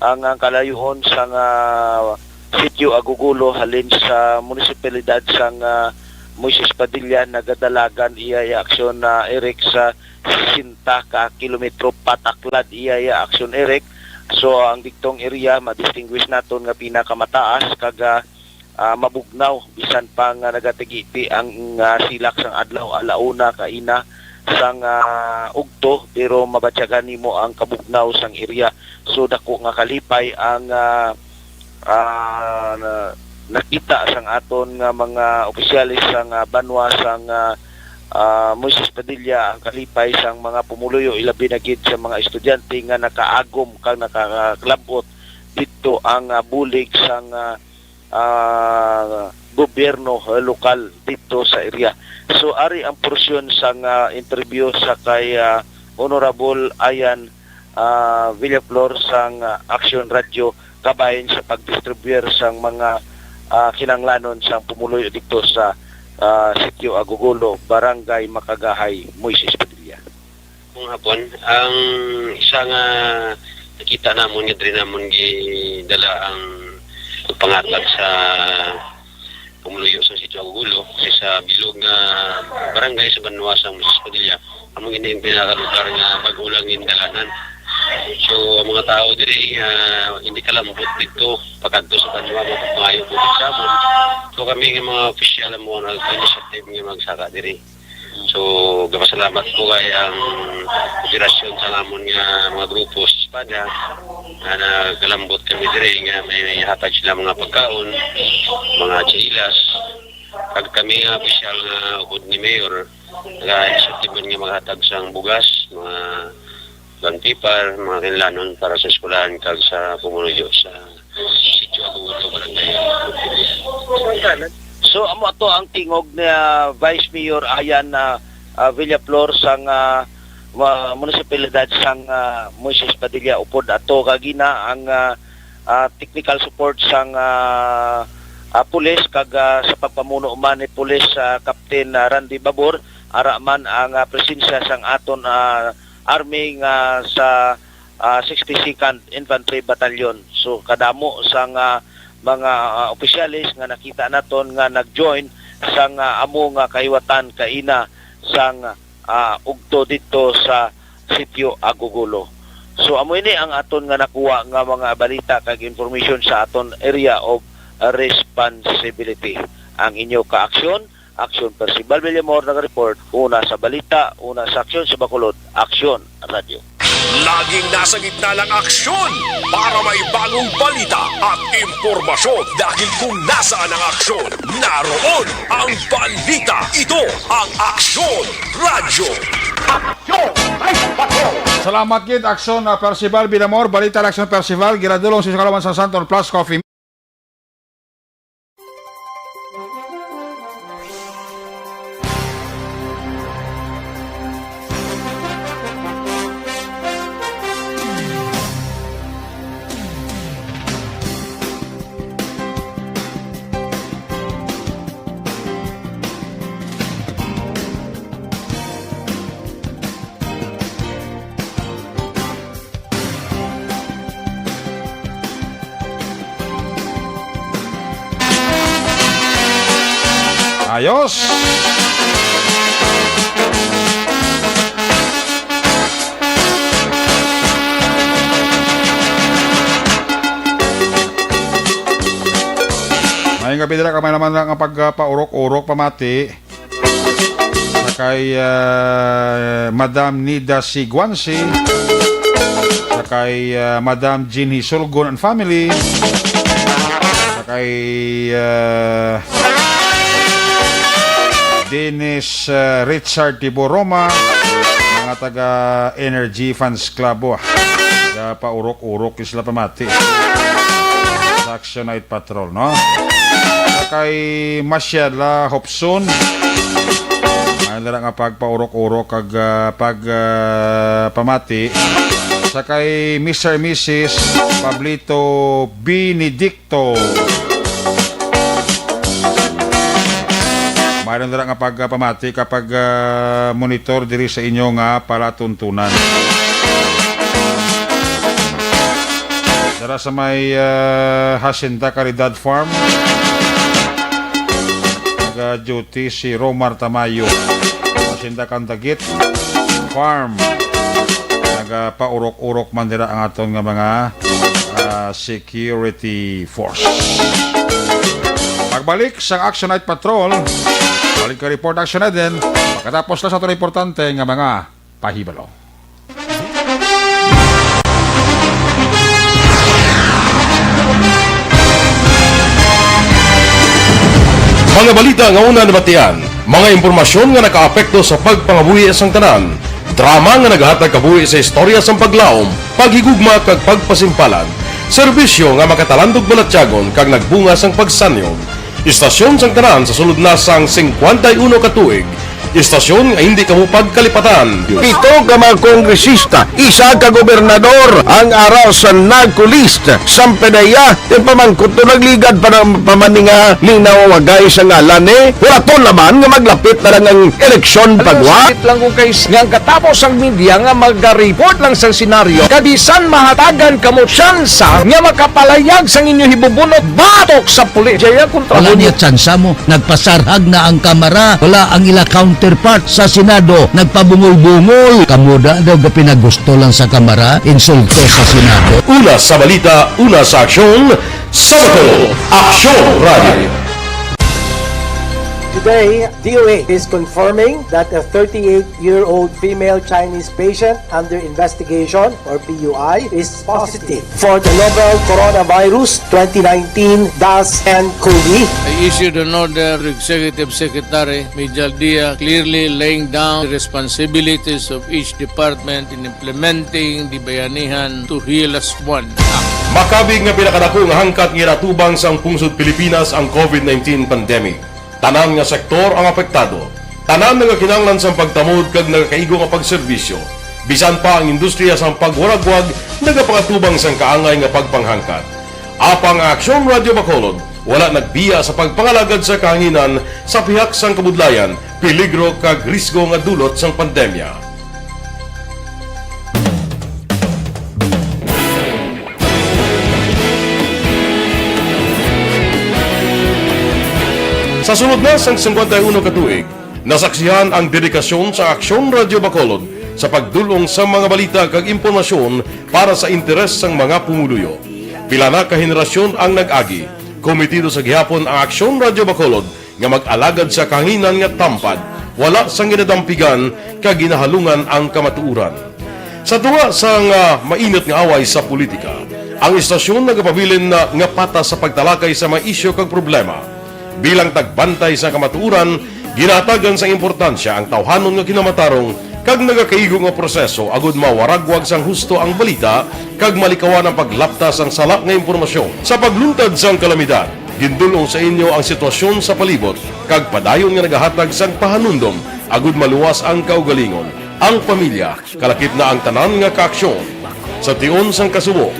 Ang, ang kalayuon sang, ah, Sitio Agugulo halin sa munisipalidad sang, ah, Moises Padilla nagadalagan iya, iya aksyon na Eric sa sesenta ka kilometro pataklad iya, iya aksyon Eric. So ang digtong area madistinguish naton nga pinakamataas kag, ah, ah, mabugnaw bisan pa nga nagatigiti ang, ah, silak sang adlaw, ala una kaina sang, ah, ugto, pero mabatyagan nimo ang kabugnaw sang area. So dako nga kalipay ang, ah, ah, na-, nakita sang aton nga mga opisyales sang, ah, banwa sang, ah, ah, Moises Padilla, ang kalipay sang mga pumuluyo, ilabi na gid sa mga estudyante nga nakaagom kag nakakalab-ot didto ang, ah, bulig sang, ah, ah, gobyerno, ah, lokal didto sa area. So ari ang porsyon sang, ah, interview sa kay, ah, Honorable Ayan, ah, Villaflor sang, ah, Action Radio kabahin sa pagdistribuyar sang mga, ah, kinahanglanon sang pumuluyo didto sa, ah, Sitio Agugulo, Barangay Makagahay, Moises Padilla. Kung hapon, ang isa nga nakita namon nga diri namon gidala ang pagpangatag sa pumuluyo sa Sitio Agugulo, kay sa bilog nga barangay sa banwa sa Moises Padilla, amo ini ang pinakalugar nga bag-o lang gindalanan. So ang mga tao diri, ah, hindi kalambot didto, pakadto sa banwa, mga pagpangayo po sa amon. So kami nga mga opisyal ang mga nag-initiative nga magsaka diri. So gapasalamat ko kay ang kooperasyon sa amon nga mga grupo sa Espada nga nagalambot kami diri nga may, may hatag sila mga pagkaon, mga tsinelas. Kag kami nga opisyal nga upod ni Mayor, nag-initiative man nga maghatag sang bugas, mga brown paper, mga kinahanglanon para sa eskwelahan kag sa pumuluyo sa Sitio Agugulo, Barangay. So amo ato ang tingog ni, ah, Vice Mayor Ayan, ah, ah, Villaflor sang, ah, ma-, munisipalidad sang, ah, Moises Padilla upod ato kagina ang, ah, ah, technical support sang, ah, ah, pulis kag, ah, sa pagpamuno man ni Pulis, ah, Captain, ah, Randy Babor, ara man ang, ah, presensya sang aton, ah, army nga sa, ah, sixty-second Infantry Battalion. So kadamo sang, ah, mga, ah, opisyales nga nakita naton nga nag-join sang, ah, amo nga kahiwatan kaina sang, ah, ugto didto sa Sitio Agugulo. So amo ini ang aton nga nakuha nga mga balita kag information sa aton area of responsibility. Ang inyo kaaksyon, Aksyon Percival Villamor nag-report, una sa balita, una sa aksyon sa Bacolod, Aksyon Radio. Laging nasa gitna ng aksyon para may bagong balita at impormasyon, dahil kung nasaan ang aksyon, naroon ang balita. Ito ang Aksyon Radyo. Salamat gid, Aksyon, ah, Percival Villamor. Balita, Aksyon Percival, giradulong sa Kalawan sa Santon Plus Coffee. Ayos. May nga pidala ka may naman nga pagpaurok-urok pamati. Sa kay, ah, Madam Nida Siguansi, sa kay, ah, Madam Jean Hisulgon and family, sa kay, ah, Dennis, ah, Richard Tiboroma, mga taga Energy Fans Club, oh. Kaya paurok-urok sila pamati. Sa Action Night Patrol, no? Kay Masiela Hopson. May nila nga pagpaurok-urok kag, ah, pag, ah, pamati. Sa kay Mister Missus Pablito Benedicto. May nila nga pagpamati kapag, ah, monitor diri sa inyo nga palatuntunan. Dira sa may, ah, Hacienda Caridad Farm, nag-duty si Romar Tamayo. Hacienda Candagit Farm. Nagapaurok-urok man dira ang aton nga mga, ah, security force. Pagbalik sa Action Night Patrol, balik ka report, Action Night din. Pagkatapos lang sa aton importante nga mga pahibalo. Mga balita nga una nabatian, mga impormasyon nga nakaapekto sa pagpangabuhi sang tanan, drama nga naghatag kabuhi sa istorya sang paglaom, paghigugma kag pagpasimpalan, serbisyo nga makatalandog balatyagon kag nagbunga sang pagsanyog. Istasyon sang tanan sa sulod na sang singkwenta y uno ka tuig. Istasyon nga hindi kamo pagkalipatan. Pito ka mga kongresista, isa ka gobernador ang ara sa NAGCO list. Sampe na iya, ti pamangkot to nagligad pa ng pamaninga ni nawawagay sa ngalan ni. Wala to naman nga maglapit na lang ang eleksyon pagwa. Sakit lang kung kay nga ang katapos ang media nga magareport lang sa senaryo. Kabisan mahatagan kamo tsansa nga makapalayag sang inyo hibubunot batok sa pulis. Jaya kontra Wala mo niya tsansa mo. Nagpasarhag na ang Kamara. Wala ang ila counterpart sa Senado. Nagpabungol-bungol. Kamo da daw gapinagusto lang sa Kamara. Insulto sa Senado. Una sa balita, una sa aksyon, sa Bacolod, Aksyon Radio. Today, D O A is confirming that a thirty-eight-year-old female Chinese patient under investigation, or P U I, is positive for the novel coronavirus twenty nineteen dash nCoV. I issued an order to Executive Secretary Mijal Dia, clearly laying down the responsibilities of each department in implementing the Bayanihan to Heal Us One Act. Makabig nga pinakadako nga hangkat nga ginatubang sang pungsod Pilipinas ang COVID nineteen pandemic. Tanan nga sektor ang apektado. Tanan nga kinahanglan sang pagtamod kag nagakaigo nga pagserbisyo. Bisan pa ang industriya sang pagwaragwag nagapangatubang sang kaangay nga pagpanghangkat. Apang ang Aksyon Radio Bacolod wala nagbiya sa pagpangalagad sa kahanginan sa pihak sang kabudlayan, peligro kag risgo nga dulot sang pandemya. Sa sulod na sang singkwenta y uno ka tuig, nasaksihan ang dedikasyon sa Aksyon Radio Bacolod sa pagdul-ong sa mga balita kag impormasyon para sa interes sang mga pumuluyo. Pila na ka henerasyon ang nag-agi, kometido sa gihapon ang Aksyon Radio Bacolod nga mag-alagad sa kahanginan nga tampad, wala sang ginadampigan kag ginahalungan ang kamatuoran. Sa tunga sang, ah, mainit nga away sa politika, ang istasyon nagapabilin na nga patas sa pagtalakay sa mga isyu kag problema. Bilang tagbantay sa kamatuoran, ginahatagan sang importansya ang tawhanon nga kinamatarong kag nagakaigo nga proseso agud mawaragwag sang husto ang balita kag malikawan ang paglapta sang sala nga impormasyon. Sa pagluntad sang kalamidad, gindul-ong sa inyo ang sitwasyon sa palibot kag padayon nga nagahatag sang pahanumdom agud maluwas ang kaugalingon, ang pamilya, kalakip na ang tanan nga kaaksyon. Sa tion sang kasubo,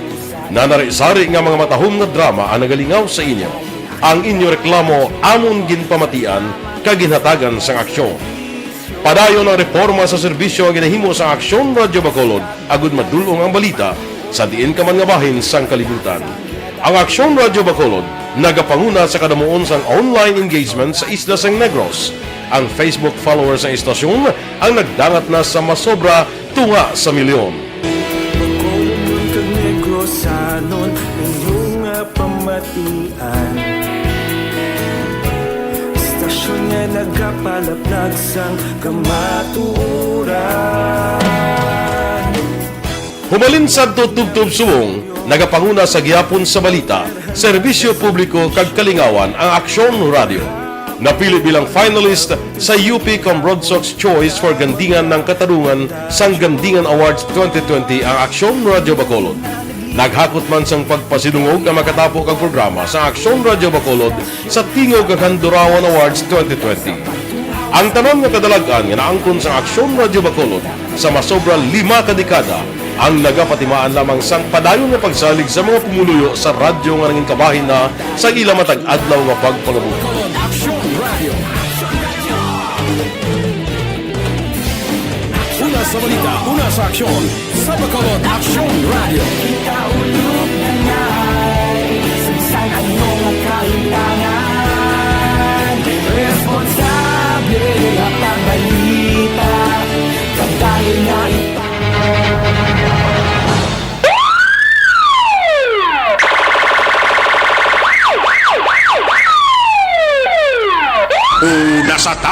nanari-sari nga mga matahom nga drama ang nagalingaw sa inyo. Ang inyo reklamo amon ginpamatian kag ginhatagan sang aksyon. Padayon ang reporma sa serbisyo nga ginahimo sa Aksyon Radio Bacolod agud madul-ong ang balita sa diin ka man nga bahin sang kalibutan. Ang Aksyon Radio Bacolod nagapanguna sa kadamuon sang online engagement sa isla sang Negros. Ang Facebook followers sang istasyon ang nagdangat na sa masobra tunga sa milyon. Bacolod man kag Negrosanon, inyo nga pamatian. Istasyon nga nagapalaplag sang kamatuoran. Humalin sadto tubtob subong, nagapanguna sa gihapon sa balita, serbisyo publiko kag kalingawan ang Aksyon Radio. Napili bilang finalist sa U P Cambrodsoc's Choice for Gandingan ng Katarungan sang Gandingan Awards twenty twenty ang Aksyon Radio Bacolod. Naghakot man sang pagpasidungog ang makatapo kag programa sa Aksyon Radio Bacolod sa Tingog kag Handurawan Awards twenty twenty. Ang tanan nga kadalag-an nga naangkon sa Aksyon Radio Bacolod sa masobra lima ka dekada ang nagapatimaan lamang sang padayon nga pagsalig sa mga pumuluyo sa radyo nga nangin kabahin na sa ila matag adlaw nga pagpangabuhi. Aksyon Radio. Una sa balita, una sa aksyon, sa Bacolod Aksyon Radio.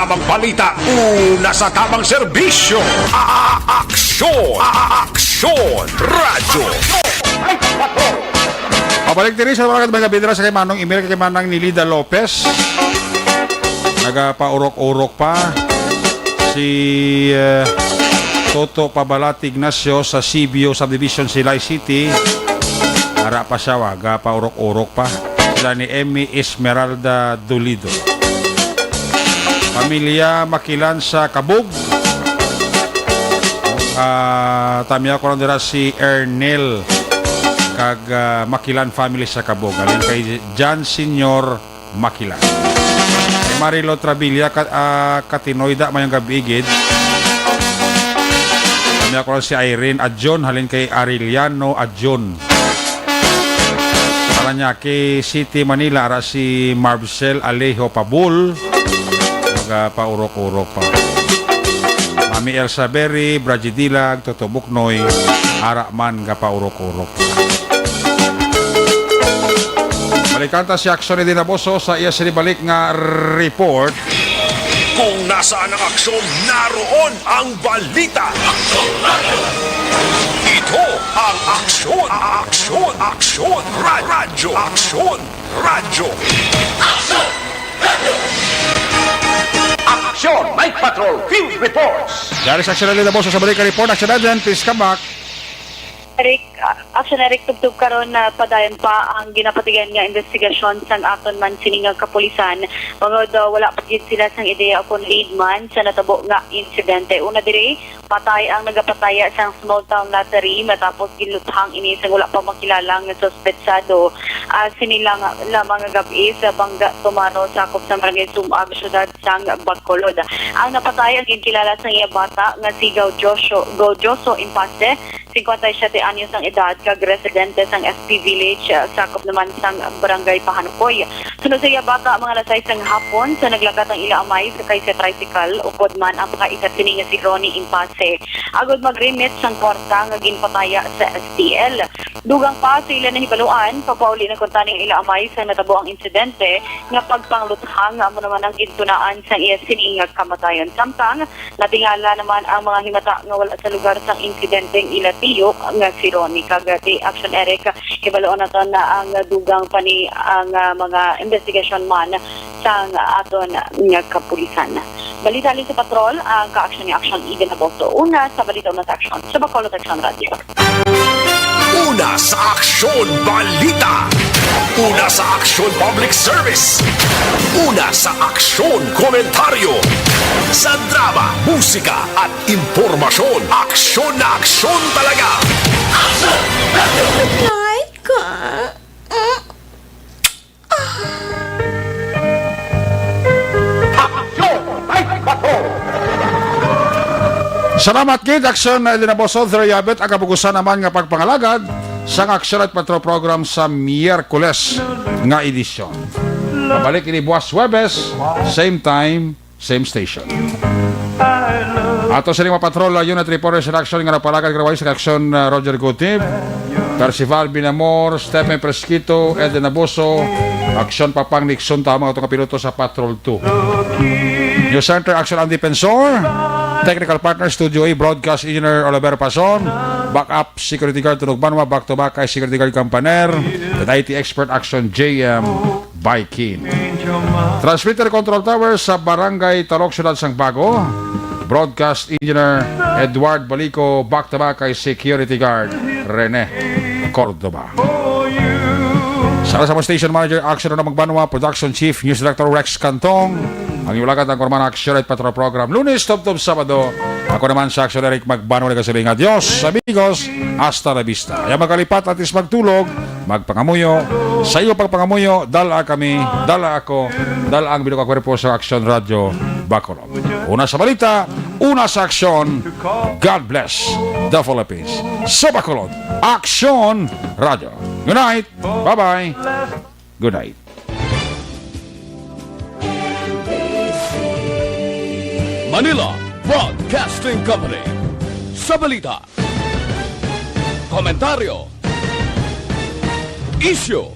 Tamang balita, una sa tamang serbisyo. A-, a-, aksyon, a-, a-, aksyon, radyo. Pabalik diri sa mga, mga bidra sa kay Manong Emil, kay Manang Nilida Lopez. Nagapaurok-urok pa si, eh, Toto Pabalat Ignacio sa Sibio Subdivision, Silay City. Ara pa siya, wa, gapaurok-urok pa. Sila ni Emmy Esmeralda Dolido. Pamilya Makilan sa Kabug. Ah, tamya ko lang dira si Ernel kag, ah, Makilan family sa Kabug. Alin kay John Senior Makilan. Kay Marilo Trabilla, Ka-, ah, Katinoyda, mayong gabi gid. Tamya ko lang si Irene Adjon, halin kay Arellano Adjon. Parañaque City, Manila, ara si Marvcel Alejo Pabul. Magapaurok-urok pa. Mami Elsa Berry, Bradji Dilag, Toto Buknoy, ara man gapaurok-urok pa. Balikan ta si Aksyon Edwin Aboso sa iya sinibalik nga report. Kung nasaan ang aksyon, naroon ang balita. Ito ang Aksyon, Aksyon, Aksyon, Ra-, Radyo, Aksyon, Radyo. Aksyon, Night Patrol Field Reports. Dari sa Aksyon Edwin Aboso sa balik nga report, Aksyon Edwin, please come back. Eric, ah, Aksyon Eric, tubtob karon na padayon pa ang ginapatigayon nga investigasyon sang aton man sini nga kapulisan. Bangod, ah, wala pa gid sila sang ideya kon lead man sa natabo nga insidente. Una diri, patay ang nagapataya sang small town lottery matapos ginluthang ini sang wala pa makilala nga suspetsado. Ah, sini lang lamang nga gab-i sa Bangga Tumaro, sakop sa Barangay Sumag, siyudad sang Bacolod. Ang napatay ang ginkilala sang iya bata nga si Gaudioso, Gaudioso Impase, singkwenta y siyete anyos ang edad, kag residente sang S P Village, ah, sakop naman sang Barangay Pahanukoy. Sunod sa iya bata, mga alas sais sang hapon, sa naglakat ang ila amay, sakay sa tricycle, upod man ang pakaikat sini nga si Ronnie Impase, agod mag-remit sang kwarta nga ginpataya sa S T L. Dugang pa sa ila nahibaluan, papauli na kuntani ang ila amay sa natabo ang insidente nga pagpangluthang, amo naman ang gintunaan sang iya sini nga kamatayon. Samtang, natingala naman ang mga himata nga wala sa lugar sang insidente ang ila tiyo nga si Ronnie. Kag, ah, ti Action Eric, hibaluon naton na ang dugang pa ni ang, ah, mga investigasyon man sang aton nga kapulisan. Balita halin sa patrol, ang kaaksyon ni Action Eden Agosto. Una sa balita, una sa aksyon. Sa Bacolod Action Radio. Una sa aksyon, balita. Una sa aksyon, public service. Una sa aksyon, komentaryo. Sa drama, musika, at impormasyon, aksyon na aksyon talaga. Like, uh, mm. Aksyon! Salamat gid, Aksyon Edwin Aboso, Theory Habit, ang kabugusan naman nga pagpangalagad sang Aksyon at Patrol program sa Miyerkules nga edisyon. Mabalik ini buwas Huwebes, same time, same station. Ato sini mga patrol, uh, unit reporters in action nga nagpalagad karon sa aksyon, uh, Roger Gutib, Percival Binamor, Stephen Presquito, Eden Abuso, aksyon Papang Nixon, tama ato nga piloto sa Patrol two. News Center, aksyon Andy Pensor, technical partner, Studio A, broadcast engineer Oliver Pason, backup security guard Tunog Banwa, back to back kay security guard Campaner, and I T expert aksyon J M Baikin. Transmitter control tower sa Barangay Talok, Siyudad sang Bago. Broadcast engineer Edward Balico, back to back kay security guard Rene Cordova. Sa, sa mga station manager, Action Ronald Magbanwa, production chief, news director Rex Cantong. Ang iwalagat ang Kurman Action at Patrol Program, Lunes, tubtob Sabado. Ako naman sa Action Eric Magbanwa, nagasiling, adios, amigos, hasta la vista. Ayaw magkalipat, atis magtulog, magpangamuyo. Sa iyo pagpangamuyo, dala kami, dala ako, dala ang bilog nga kwerpo sa Action Radio Bacolod. Una sa balita, una sa aksyon. God bless the Philippines. Sa Bacolod, Action Radio. Good night. Bye-bye. Good night. Manila Broadcasting Company. Sa balita, komentaryo, isyu,